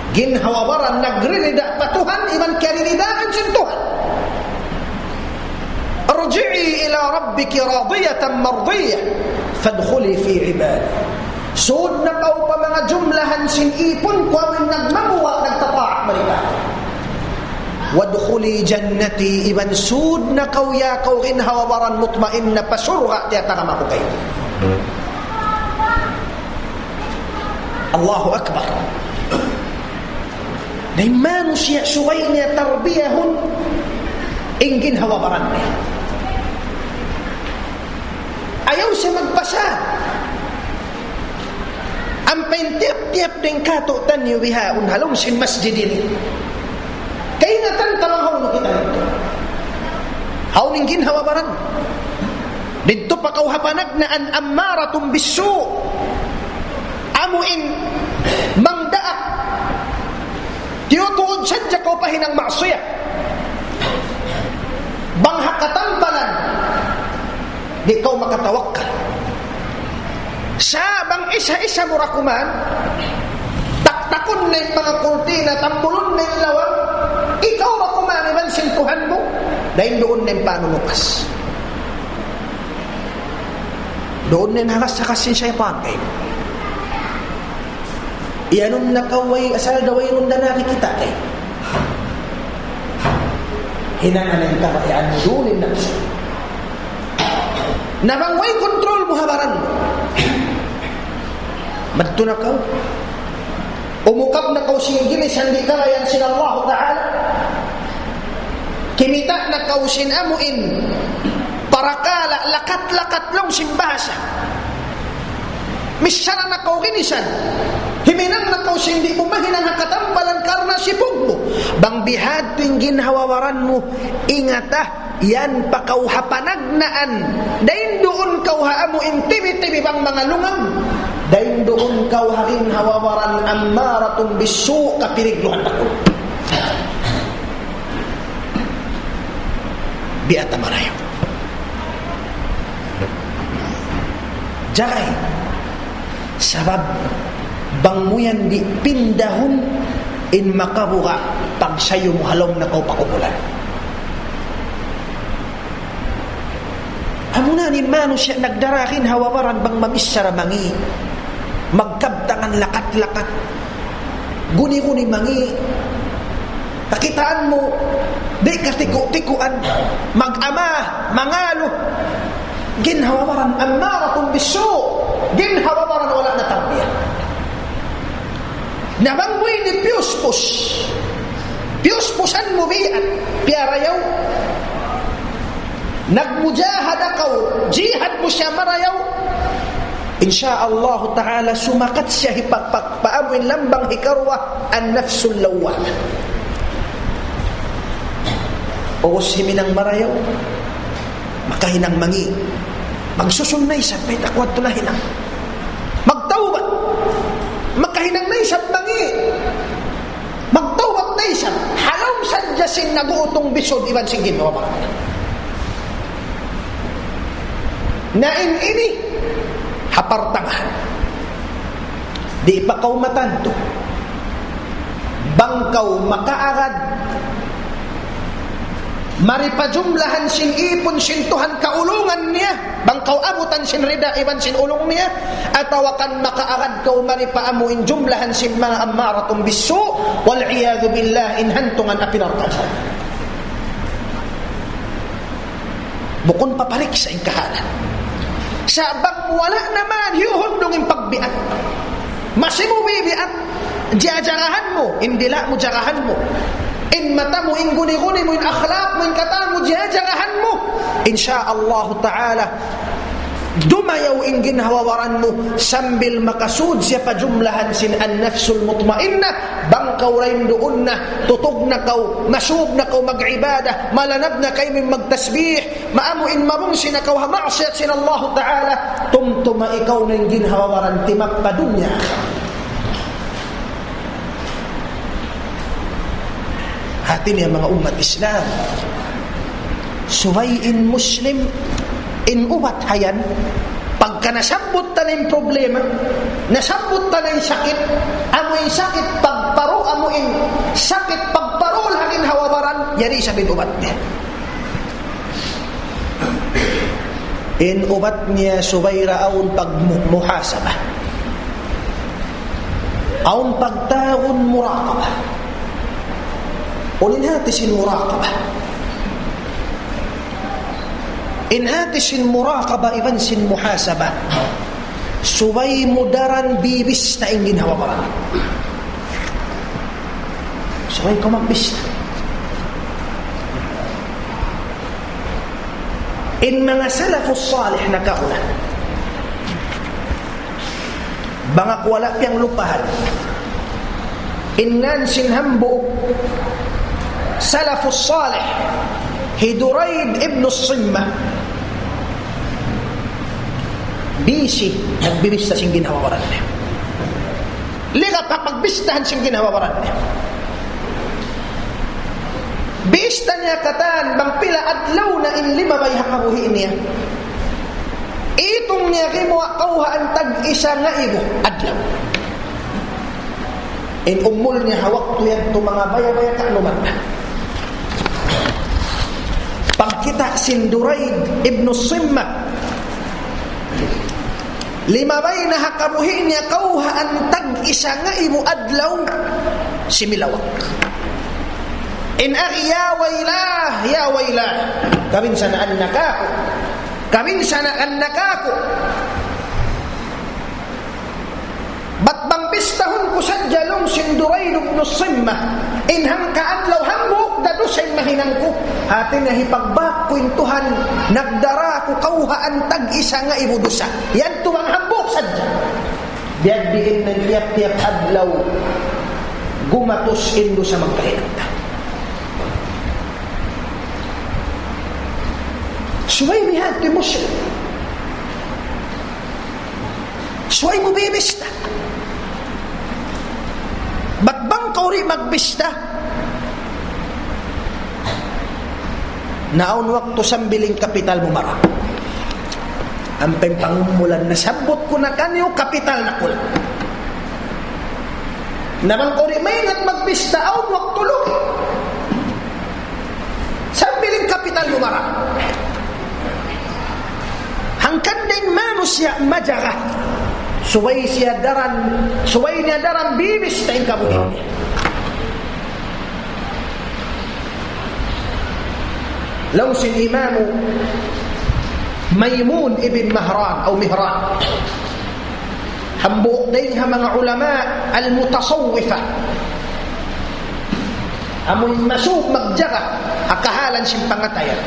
Ginhawa-baran nagririda pa Tuhan iban kiyariridaan sin Tuhan. ارجعي إلى ربك راضية مرضية فادخلي في عبادي. Sud na kaw pa manga jumlahan sin ipun ku amun nagmamuwa', nagtataat mari kaku'. وادخلي جنتي, iban sud na kaw ya kaw ginhawa-baran mutmainnah pa surga' tiyatagama ku kaymu. Allahu Akbar. Na in manusiya' subay niya tarbiyahun in ginhawa-baran niya. Ayaw siya magpasad. Ampa in tiyap-tiyap dayn kātu'niyu bihaun ha lawm sin masjid ini. Kaingatan ta bang hawnu kita didtu. Hawnu in ginhawa-baran. Didtu pa kaw ha panagnaan أمارة بالسوء. Amu in mangdaak. Tiyutuud sadja kaw pa hinang maksiyat. Bang ha katampalan, di' kaw makatawakkal. Sa' bang isa-isa mu ra kuman, taktakun na in manga kurtina, tambulun na in lawang, ikaw ra kuman iban sin Tuhan mu, dayn duun na in panunukas. Duun na in hakas-hakas sin saytan kaymu. Iyanun na kaw way asal da wayruun da nakikita' kaymu. Hinangan in kabayaan mu duun in napsu. Na bang way kontrol mu ha baran mu, madtu na kaw. Umukab na kaw sin ginisan di' karayan sin Allah Ta'ala. Kimita' na kaw sin amu in parakala' lakat-lakat laung sin bahasa. Misan na kaw ginisan. Himinang na kaw sin di' mu mahinang ha katampalan karna' sipug mu. Bang bihadtu in ginhawa-baran mu, ingata, yan pa kaw ha panagnaan. Dayn duun kaw ha amu in tibi-tibi bang manga lungan. Dayn duun kaw ha ginhawa-baran أمارة بالسوء, kapirigluhan takun. Biya' ta marayaw. Jagay. Sabab bang mu yan di' pindahun, in makabuga' pagsayu mu ha lawm na kaw pa kubulan. Amuna in manusiya' nagdara ginhawa-baran bang mamichara mangi', magkabtangan lakat-lakat, guni-guni mangi'. Kakitaan mu, di' katiku-tikuan, mag-ama, mangalu. Ginhawa-baran أمارة بالسوء. Ginhawa-baran wala' na tarbiya. Na bang mu ini piyuspus, piyuspusan mu biya' piyarayaw. Nagmujahada kaw, jihad mu siya marayaw. Insya Allah Ta'ala, sumakat siya hipagpagpaamuin lambang hikaruwa, an-nafsul lawwamah. Ubus himinang marayaw, makahinang mangi'. Magsusun na isab, pahit aku adtu nahinang. Magtawbat, makahinang na isab mangi'. Magtawbat na isab, ha lawm sadja sin nag-uutung bisud iban sin ginhawa-baran. Na in ini, ha partangahan. Di' pa kaw matantu. Bang kaw makaagad mari pa jumlahan sin ipun sin Tuhan kaulungan niya, bang kaw abutan sin rida iban sin ulung niya, atawa kan makaagad kaw mari pa amu in jumlahan sin manga ammaratun bissu', wal iyadhu billah, in hantungan api narka' jahannam. Bukun papariksa' in kahalan. Sa' bang wala' na man, hiyuhundung in pagbiat. Masi mu bibiat, jajarahan mu, in dila' mu jarahan mu. In mata mu, in guni-guni mu, in akhlak mu, in katan mu, jajarahan mu. Insya Allah Ta'ala, dumayaw in ginhawa-baran mu sambil makasud siya pa jumlahan sin an-nafsul mutmainnah, bang kaw dayn duun na, tutug na kaw, masub na kaw mag-ibadah, malanab na kaymu magtasbih, maamu in mabungsi na kaw ha maksiyat sin Allah Ta'ala, tumtuma ikaw na in ginhawa-baran timak pa dunya. Hati niya manga ummat Islam, subay in Muslim, in ubat ha yan, pagka nasabbut ta na in problema, nasabbut ta na in sakit, amu in sakit pagparu-, amu in sakit pagparul ha ginhawa-baran, yari isab in ubat niya. In ubat niya subay da awn pagmu-, muhasabah. Awn pagtawagun muraqabah. Unu in hati sin muraqabah? In hati sin muraqabah iban sin muhasabah, subay mu daran bibista in ginhawa-baran. Subay kaw magbista. In manga salafus salih nakauna, bang aku wala' piyanglupahan, in ngan sin hambuuk salafus salih, hi Durayd ibn Simma, bisi nagbibista sin ginhawa-baran niya. Liga pa pagbistahan sin ginhawa-baran niya. Bista niya katan bang pila adlaw na in limabay ha kabuhi' niya. Itung niya gimuwa' kawhaan tag-isa ngaibu adlaw. In umul niya ha waktu yadtu manga baya'-baya' kaanuman na. Pagkita' sin Durayd ibn Simma, limabay na ha kabuhi' niya kawhaan tag-isa ngaibu adlaw, similawag. In agi, "Ya waylah, ya waylah. Kabinsanaan na kāku'. Kabinsanaan na kāku'." Bat bang bistahun ku sadja laung sin Durayd ibn Simma, in hangka adlaw hambuuk da dusa in mahinang ku. Hati niya hipagbak ku in Tuhan, nagdara ku kawhaan tag-isa ngaibu dusa. Yadtu bang hambuuk sadja. Biya' diin na tiyap-tiyap adlaw, gumatus in dusa magkahinang ta. Subay bihadtu in Muslim. Subay mu bibista. Bat bang kaw di' magbista, na awn waktu sambil in kapital mu mara. Ampa in pangumulan nasabbut ku na kaniyu kapital na kul. Na bang kaw di' maingat magbista, awn waktu lugi. Sambil in kapital mu mara. Hangkan da in manusiya' majaga. Subay siya daran, subay niya daran bibista in kabuhi'. Laung sin Imam Maymun ibn Mahran, aw Mihran. Hambuuk dayn ha manga ulama al-mutasawwifa. Amun masub magjaga ha kahalan sin pangatayan.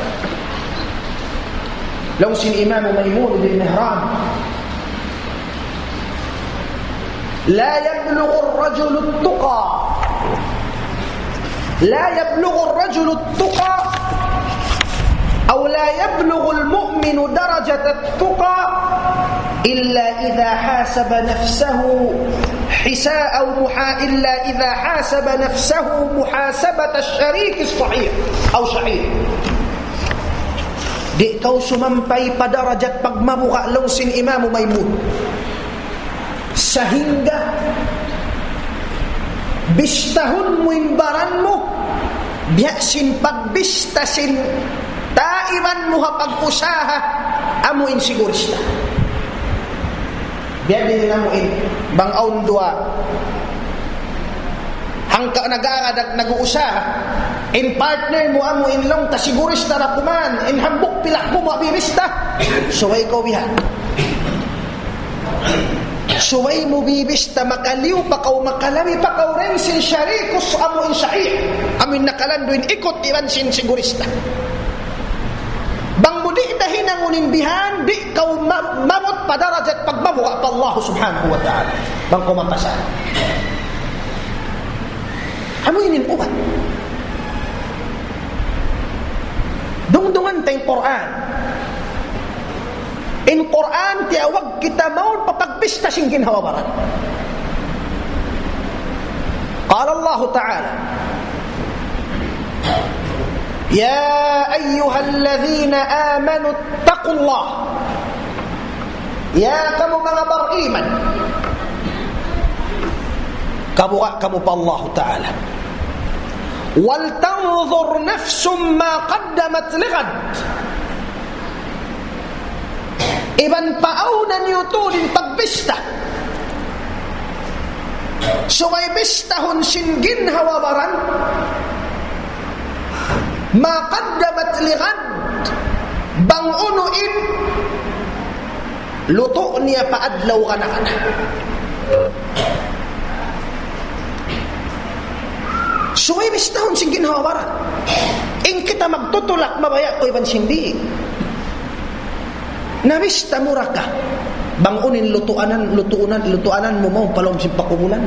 Laung sin Imam Maymun bin Mihran, لا يبلغ الرجل التقى، لا يبلغ الرجل التقى، أو لا يبلغ المؤمن درجة التقى إلا إذا حاسب نفسه حسا-، أو محا-، إلا إذا حاسب نفسه محاسبة الشريك الصحيح أو صحيح. Di' kaw sumampay pa darajat pagmabuga' laung sin Imamu Maimun. Sahingga bistahun mu in baran mu, biya' sin pagbista sin taiban mu ha pag-usaha, amu in sigurista. Biya' diin amu in, bang awn duwa hangka nag-aagad, nag-uusaha. In partner mu amu in laung ta sigurista na kuman, in hambuuk pilak mu mabibista. Subay kaw bihan. Subay mu bibista, makaliyu pa kaw, makalabi pa kaw dayn sin sharikus amu in sahih. Amu in nakalandu' in ikut iban sin sigurista. Bang mu di' da hinangun in bihan, di' kaw ma-, maabut pa darajat pagmabuga' pa Allah Subhanahu wa Ta'ala. Bang kaw mapasal. Amu ini in ubat. Dungdungan ta in Qur'an. In Qur'an tiyawag kita mawn pa pagbista sin ginhawa-baran. قال الله تعالى: يا أيها الذين آمنوا اتقوا الله. Ya kamu manga bariman, kabuga' kamu pa Allahu Ta'ala. ولتنظر نفس ما قدمت لغد. Iban paawnan niyu tuud in pagbista. Subay bistahun sin ginhawa-baran, ما قدمت لغد, bang unu in lutu' niya pa adlaw kana-kana. Subay bistahun sin ginhawa-baran. In kita magtutulak, mabaya' kaw iban sin di'. Nabista mu ra ka bang unu in lutuanan, lutuanan, lutuanan mu mawn pa lawm sin pakubulan?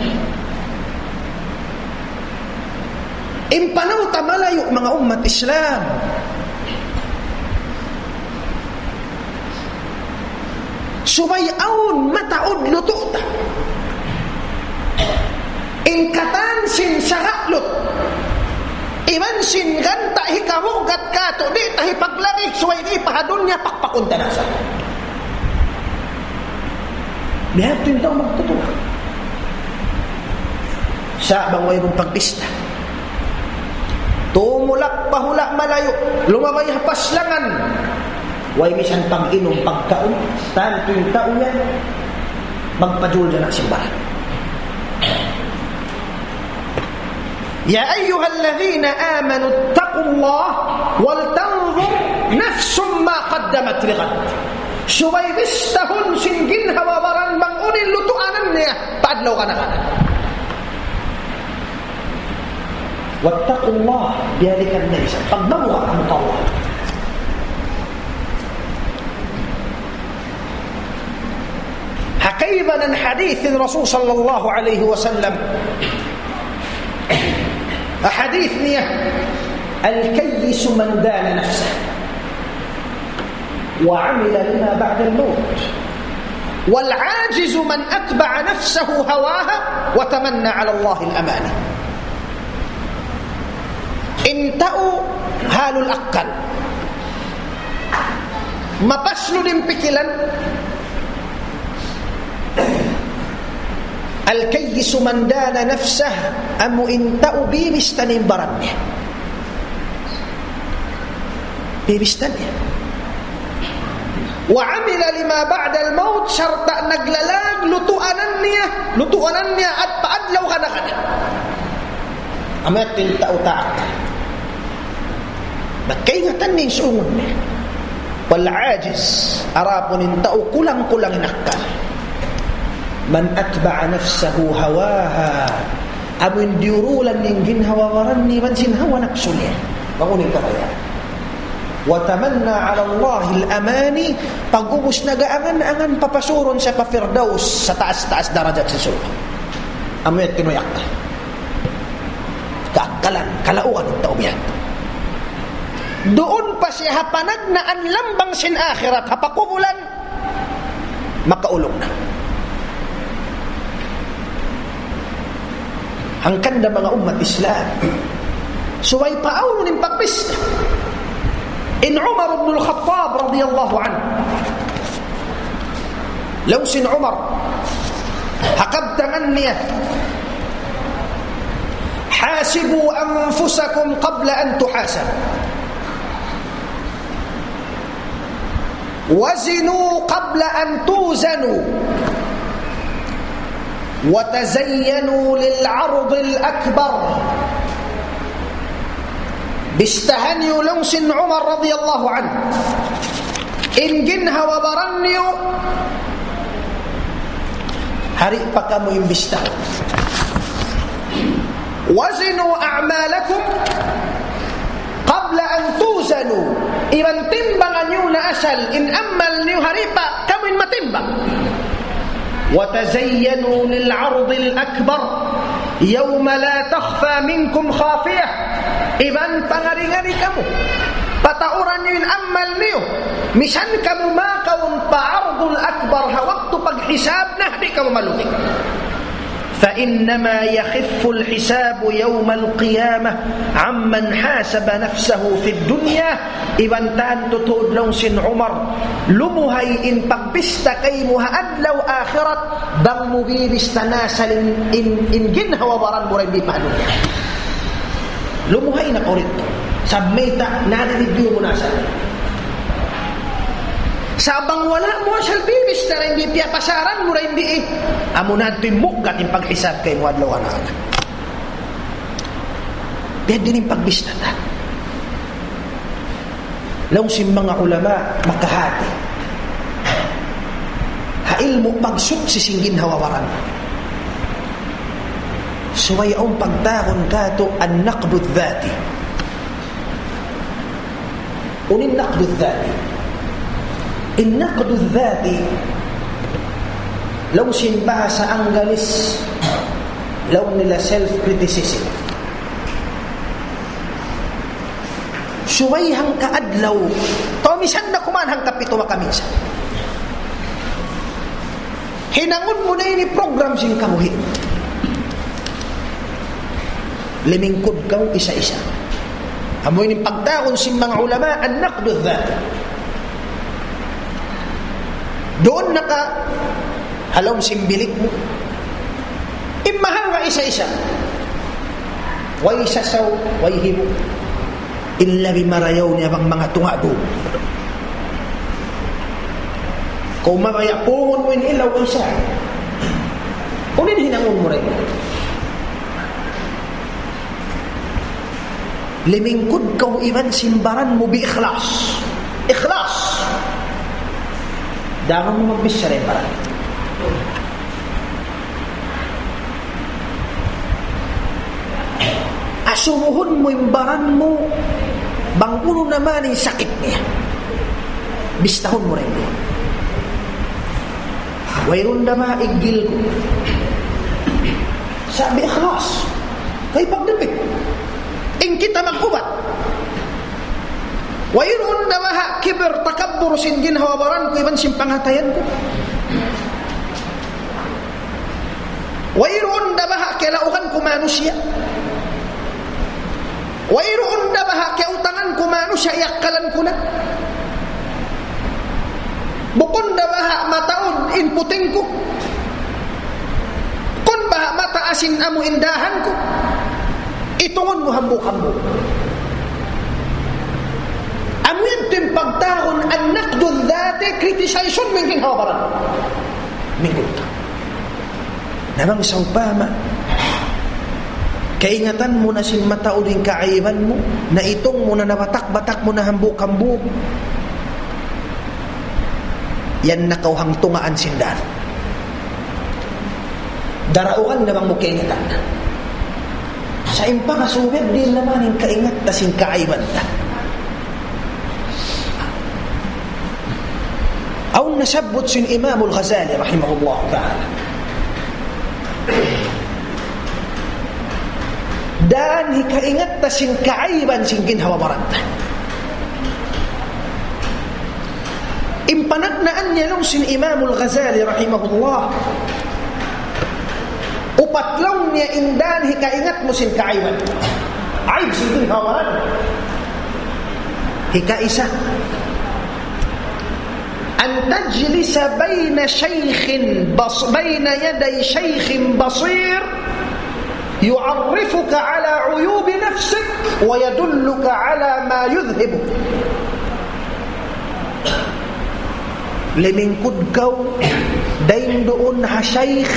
In panaw ta malayu', manga ummat Islam. Subay awn mataud lutu' ta. In katan sin saga' lut iban sin ganta' hikabugat katu', di' ta hipaglagi, subay di' pa ha dunya pakpakun ta na sa. Biya' ha yan in tau magtutulak. Sa' bang wayruun pagbista, tumulak pa hula' malayu', lumabay ha paslangan. Way misan pag-inum, pagkaun, tantu in tau yan magpajul da na sin baran. يا أيها الذين آمنوا اتقوا الله ولتنظر نفس ما قدمت لغد. Subay bistahun sin ginhawa-baran bang unu in lutuanan niya pa adlaw kana-kana. واتقوا الله, biyalikan na isab. Pagmabuga' kamu pa Allah. Ha kaibanan hadith sin Rasul sallallahu alayhi wasallam. Hadith niya, الكيس من دان نفسه وعمل لما بعد الموت، والعاجز من أتبع نفسه هواها وتمنى على الله الأماني. In tau ahlul akkal, mapaslu' in pikilan, الكيس من دان نفسه, amu in tau bibista niya in baran niya. Bibista niya. وعمل لما بعد الموت, sarta' naglalag lutuanan niya, lutuanan niya at pa adlaw kana-kana. Amu yan in tau taat. Bat kaingatan niya in suungun niya. والعاجز, adapun in tau kulang-kulang in akkal. من أتبع نفسه هواها. Amu in diyurulan niya in ginhawa-baran niya iban sin hawa napsu niya. Bang unu in kabayaan. وتمنى على الله الأماني, pag'ubus nag-aangan-angan papasurun siya pa Firdaus, sa taas-taas darajat sin surga'. Amu yan tinuyak ta. Kaakkalan, kalauan in tau biya' yan. Duun pa siya ha panagnaan lambang sin akhirat, ha pakubulan, makaulung na. Hangkan da manga ummat Islam, subay paawlun in pagbista. In Umar ibn al-Khattab radiyallahu anhu, laung sin Umar, ha kabtangan niya, حاسبوا أنفسكم قبل أن تحاسبوا. وزنوا قبل أن توزنوا. وتزينوا للعرض الأكبر. Bistaha niyu, laung sin Umar radiyallahu anhu, in ginhawa-baran niyu, ha di' pa kamu imbista. وزنوا أعمالكم قبل أن توزنوا. Iban timbangan niyu na asal in amal niyu ha di' pa kamu in matimbang. وتزينوا للعرض الأكبر يوم لا تخفى منكم خافية. Iban pangari-ngari kamu. Patauran niyu in amal niyu. Misan kamu makaun pa Ardul Akbar ha waktu paghisab na, di' kamu malugi. فإنما يخف الحساب يوم القيامة عمن حاسب نفسه في الدنيا. Iban tantu tuud, laung sin Umar, lumuhay in pagbista kaymu ha adlaw akhirat, bang mu bibista na asal in, in, in ginhawa-baran mu dayn di pa ha dunya. Lumuhay na kaw didtu. Sabab mayta', nadinig mu na asal. Sa' bang wala' mu asal bibista dayn di, piyapasaran mu dayn di, eh. Amu na tuud in mugat in paghisab kaymu adlaw akhirat. Biya' diin in pagbista ta. Laung sin manga ulama, makahati ha ilmu' pagsuchi sin ginhawa-baran. Subay awn pagtawagun katu' النقد الذاتي. Unu in naqdu dhati? In naqdu dhati, laung sin bahasa Anggalis, laung nila self-criticism. Subay hangka adlaw, atawa misan na kuman hangka pitu makaminsan, hinangun mu na ini program sin kabuhi'. Limingkud kaw isa-isa. Amu ini in pagtawagun sin manga ulama, النقد الذاتي. Duun na ka ha lawm sin bilik mu. Immahal nga isa-isa. Way sasaw, way hibu. In labi marayaw niya bang manga tunga' duun. Kaw mabaya' pungun mu in ilaw kaysa. Unu in hinangun mu dayn? Limingkud kaw iban sin baran mu bi ikhlas. Ikhlas. Daran mu magbichara in baran. Asubuhun mu in baran mu, bang unu na man in sakit niya. Bistahun mu dayn duun. Wayruun da ba iggil ku? Sa' bi ikhlas. Kay pagdipit. In kita mag-ubat. Wayruun da ba ha kibir, takabbur sin ginhawa-baran ku iban sin pangatayan ku? Wayruun da ba ha kiyalaugan ku manusiya'? Wayruun da ba ha kiyautangan ku manusiya', iyakkalan ku na? Bukun da ba ha mataud in puting ku? Bukun ba ha mataas in amu in dahan ku? Itungun mu hambuuk-hambuuk. Amu yadtu in pagtawagun النقد الذاتي, criticize mu in ginhawa-baran. Mingkud. Na bang sawpama, kaingatan mu na sin mataud in kaaiban mu, naitung mu na, nabatak-batak mu na hambuuk-hambuuk, yan na kaw hangtungaan sin dan. Daraugan na bang mu kaingatan na. Sa' in pangasubu, diin na man in kaingat ta sin kaaiban ta. Awn nasabbut sin Imamul Ghazali rahimahullahu ta'ala. Dan hikaingat ta sin kaaiban sin ginhawa-baran ta. In panagnaan niya laung sin Imamul Ghazali rahimahullah. Upat laung niya in dan hikaingat mu sin kaaiban. Aib sin ginhawa-baran. Hikaisa. أن تجلس بين شيخ بص-، بين يدي شيخ بصير يعرفك على عيوب نفسك ويدلك على ما يذهبك. Limingkud kaw dayn duun ha shaykh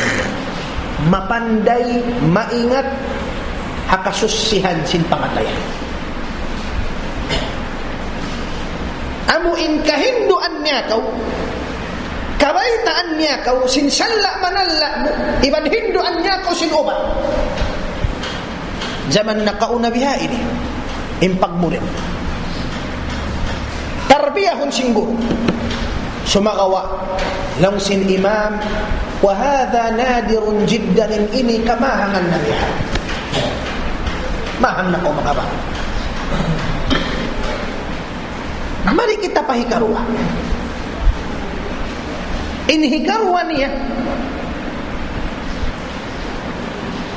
mapanday, maingat ha kasusihan sin pangatayan. Amu in kahinduan niya kaw, kabaytaan niya kaw sin salla' manalla' mu, iban hinduan niya kaw sin ubat. Jaman nakauna biha ini, in pagmurid. Tarbiyahun sin guru. Sumagawa', laung sin imam, وهذا نادر جدا, in ini kamahangan na biha. Mahang na kaw makawa'. Mari kita pa hikaruwa. In hikaruwa niya,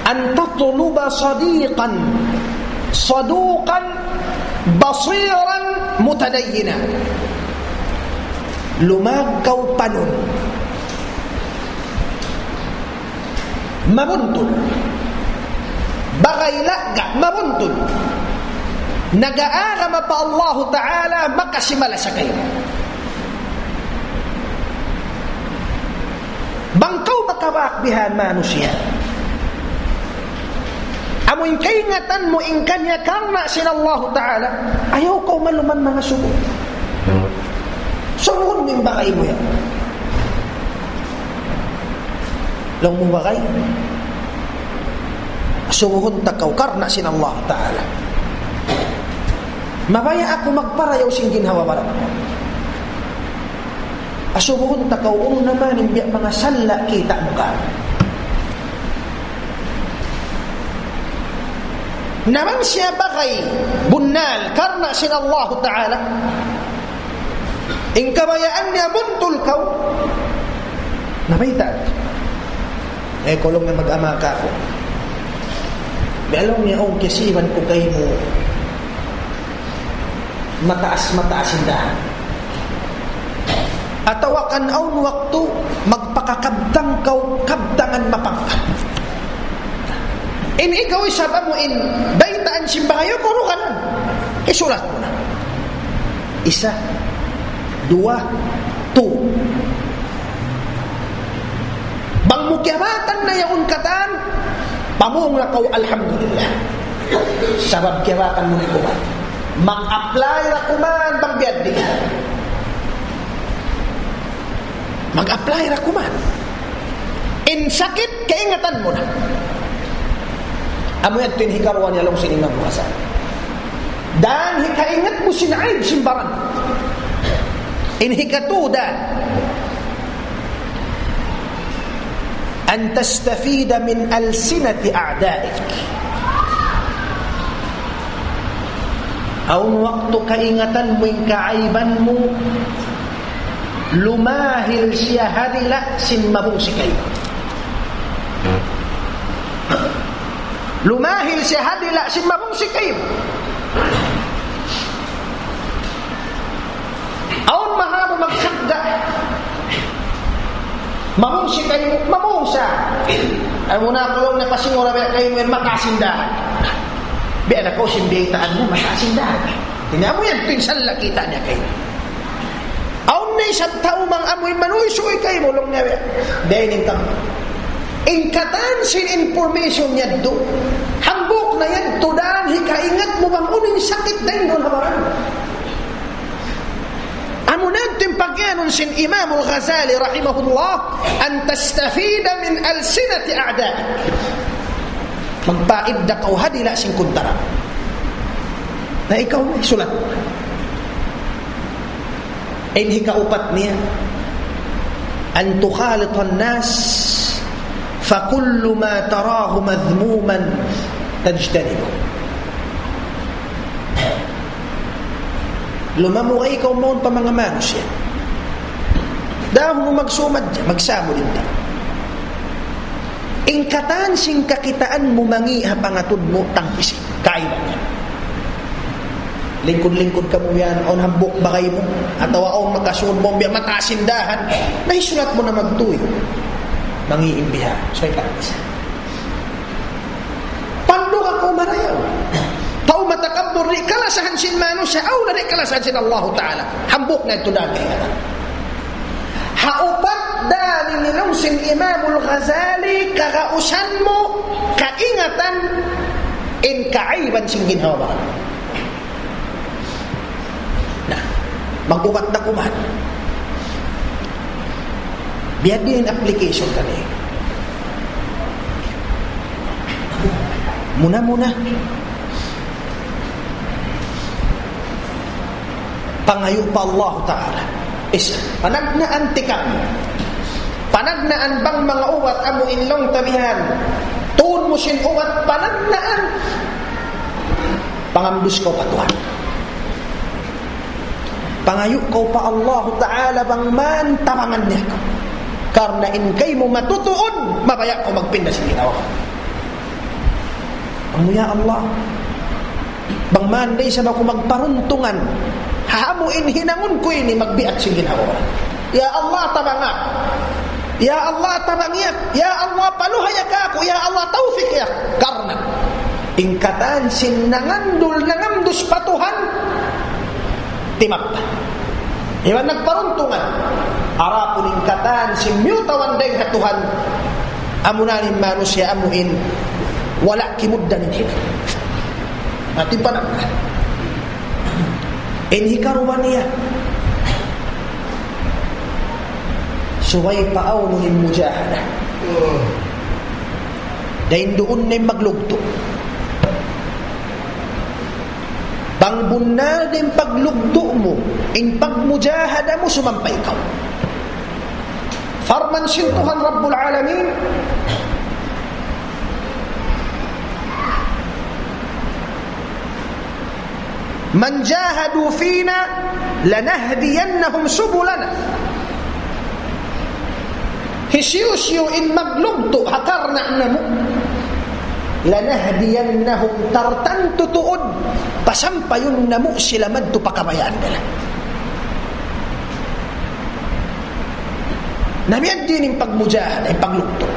أن تطلب صديقا صدوقا بصيرا متدينا. Lumag kaw panun. Mabuntul. Bagay lagga', mabuntul. Nag-aagama pa Allahu Ta'ala, makasi-malasa kaymu. Bang kaw makabak bihan manusiya'. Amu in kaingatan mu in kaniya karna' sin Allahu Ta'ala, ayaw kaw maluman mangasubu. Subuhun in bagay mu yan. Laung mu bagay. Subuhun ta kaw karna' sin Allahu Ta'ala. Mabaya' aku magparayaw sin ginhawa-baran ku. Asubuhun ta kaw, unu na man in biya' manga salla' kita' mu ka. Na bang siya bagay bunnal karna' sin Allahu Ta'ala, in kabayaan niya buntul kaw, na bayta'. Eh, kaw laung niya mag-ama kaku'. Biya' laung niya, ung kiyasiban ku kaymu. Mataas-mataas in dahan. Atawa kan awn waktu magpakakabtang kaw kabtangan mapangkat. In ikaw isab amu in baytaan sin bagay, kunu' kanan. Isulat mu na. Isa, duwa, tu. Bang mu kiyabatan na yaun katan, pamung na kaw alhamdulillah. Sabab kiyabatan mu na kuman. Mag-apply na kuman bang biya' di. Mag-apply na kuman. In sakit, kaingatan mu na. Amu yadtu in hikaruwa niya laung sin Imam Ghazali. Dan hikaingat mu sin aib sin baran. In hikatu dan. أن تستفيد من ألسنة أعدائك. Awn waktu kaingatan mu in kaaiban mu, lumahil siya ha dila' sin mabungsi kaymu. Lumahil siya ha dila' sin mabungsi kaymu. Awn mahamu magsagga'. Mabungsi kaymu, mabungsa. Ay, muna ku laung niya pasingura biya' kaymu yan makasindahan. Biya' na kaw sin baytaan mu makasindahan. Tingnan mu yan, pinsan la kita' niya kaymu. Awn na isab tau mang amuin manuysuy kaymu laung niya biya'. Dayn in kam. In katan sin information niya du. Hambuuk na yan, tudan, hikaingat mu bang unu in sakit dayn duun ha baran. Amu na yadtu in pag-iyanun sin Imamul Ghazali rahimahullah, أن تستفيد من ألسنة أعدائك. Magpaidda kaw ha dila' sin kuntara. Na ikaw na, isulat. In hikaupat niya, أن تخالط الناس فكل ما تراه مذموما تجتنبه. Lumamugay kaw mawn pa manga manusiya'. Dahun mu magsumad, magsumud in ta. In katan sin kakitaan mu mangi' ha pangatud mu, tangkisi. Kaibanan. Lingkud-lingkud kamu yan, awn hambuuk bagay mu, atawa awn makasud mu, biya' mataas in dahan, nahisulat mu na magtuy. Mangi' in biha', so ipagkisa. Pandu' aku marayaw. Tau matakabbur, di' kalasahan sin manusiya', awn na di' kalasahan sin Allahu Ta'ala. Hambuuk na itu dahan kaibanan. Ha upat dayn ini laung sin Imamul Ghazali, kagausan mu, kaingatan, in kaaiban sin ginhawa-baran. Na, mag-ubat na kuman. Biya' diin in application kaniya. Muna-muna. Pangayu' pa Allah Ta'ala. Is, panagnaan tikang. Panagnaan bang manga ubat amu in laung ta bihan. Tuun mu sin ubat, panagnaan. Pangamdus kaw pa Tuhan. Pangayu' kaw pa Allah Ta'ala bang man tabangan niya kaw. Karna' in kaymu matutuun, mabaya' kaw magpinda sin ginawa. Amu ya Allah, bang man da isab aku magparuntungan, ha amu in hinangun ku ini magbiya' sin ginhawa. Ya Allah, tabanga. Ya Allah, tabangi aku. Ya Allah, paluhaya kaku'. Ya Allah, tawfik ya. Karna' in katan sin nangandul, nangamdus pa Tuhan, timappa. Iban nagparuntungan. Adapun in katan sin miyutawan dayn ha Tuhan, amuna in manusiya' amu in wala' kimugdan in hinang. Mati pa na. In hikaruwa niya, subay pa awn in mujahada. Dayn duun na in maglugtu'. Bang bunnal da in paglugtu' mu, in pagmujahada mu, sumampay kaw. Parman sin Tuhan Rabbul Alamin, من جاهدوا فينا لنهدينهم سبلنا. Hisiyu-siyu in maglugtu' ha karna' namu', لنهدينهم, tartantu tuud, pasampayun namu' sila madtu pa kabayaan nila. Na biya' diin in pagmujahada, in paglugtu'.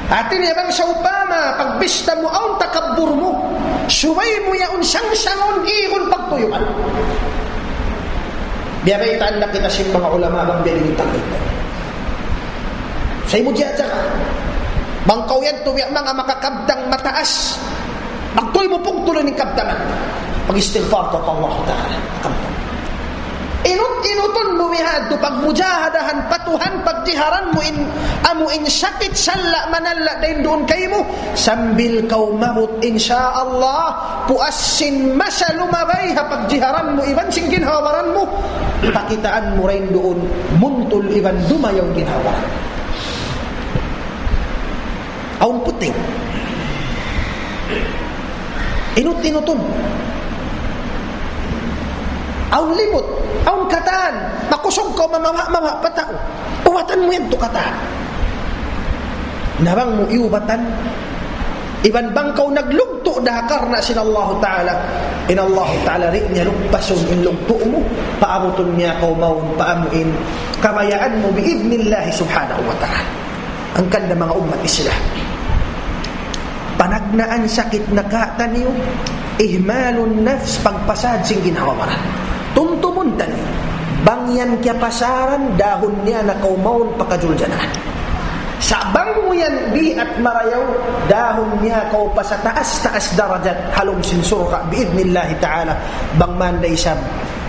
Hati niya bang sawpama, pagbista mu awn takabbur mu, subay mu yaun sangsangun, ihul pagtuyuan. Biya' baytaan na kita sin manga ulama bang biya' diin in taklit. Sa' imujahada ka. Bang kaw yadtu biya' manga makakabtang mataas, magtuy mu pungtulun in kabtangan. Pag-istighfar kaw pa Allah Ta'ala. Kabtang. Inut-inutun mu bihadtu pagmujahadahan pa Tuhan, pagjiharan mu in, amu in sakit salla' manalla' dayn duun kaymu, sambil kaw maabut, insya Allah, puas sin masa lumabay ha pagjiharan mu iban sin ginhawa-baran mu, pakitaan mu dayn duun, muntul iban dumayaw ginhawa-baran. Awn puting. Inut-inutun. Awn limut, awn katan, makusug kaw mamawa'-mawa' pa tau. Ubatan mu yadtu katan. Na bang mu iyubatan, iban bang kaw naglugtu' da ha karna' sin Allahu Ta'ala, in Allahu Ta'ala di' niya lugpasun in lugtu' mu, paabutun niya kaw mawn pa amu in kabayaan mu bi'idhnillahi subhanahu wa ta'ala. Hangkan da manga ummat Islam, panagnaan sakit na katan niyu, ihmalun nafs, pagpasad sin ginhawa-baran. Tumtumun taniyu. Bang yan kiyapasaran, dahun niya na kaw mawn pa kajuljanaan. Sa' bang mu yan biat marayaw, dahun niya kaw pa sataas-taas darajat ha lawm sin surga' bi'idhnillahi ta'ala. Bang man da isab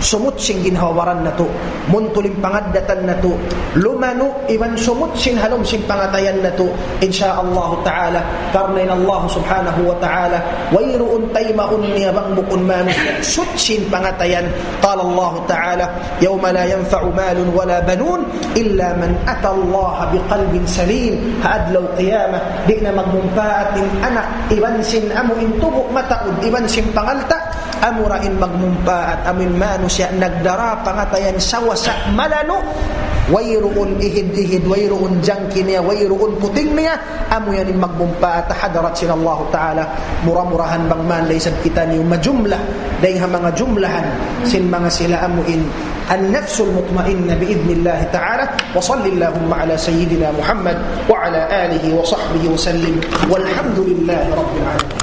sumut sin ginhawa-baran natu', muntul in pangaddatan natu', lumanu' iban sumut sin ha lawm sin pangatayan natu', insya Allah ta'ala, karna' in Allah subhanahu wa ta'ala, wayruun taymaun niya bang bukun manusiya', sut sin pangatayan, قال الله تعالى: يوم لا ينفع مال ولا بنون إلا من أتى الله بقلب سليم. Ha adlaw qiyamah, di' na magmumpaat in anak, iban sin amu in tubu' mataud, iban sin pangalta', amura in magmumpaat, amu in manusiya' nagdara pangatayan sawasa malanu', wayruun ihid-ihid, wayruun jangki niya, wayruun puting niya, amu yan in magmumpaat ha hadarat sin Allah ta'ala. Mura-murahan bang man da isab kitaniyu majumlah, dayn ha manga jumlahan sin manga sila amu in النفس المطمئنة بإذن الله تعالى. وصل اللهم على سيدنا محمد وعلى آله وصحبه وسلم، والحمد لله رب العالمين.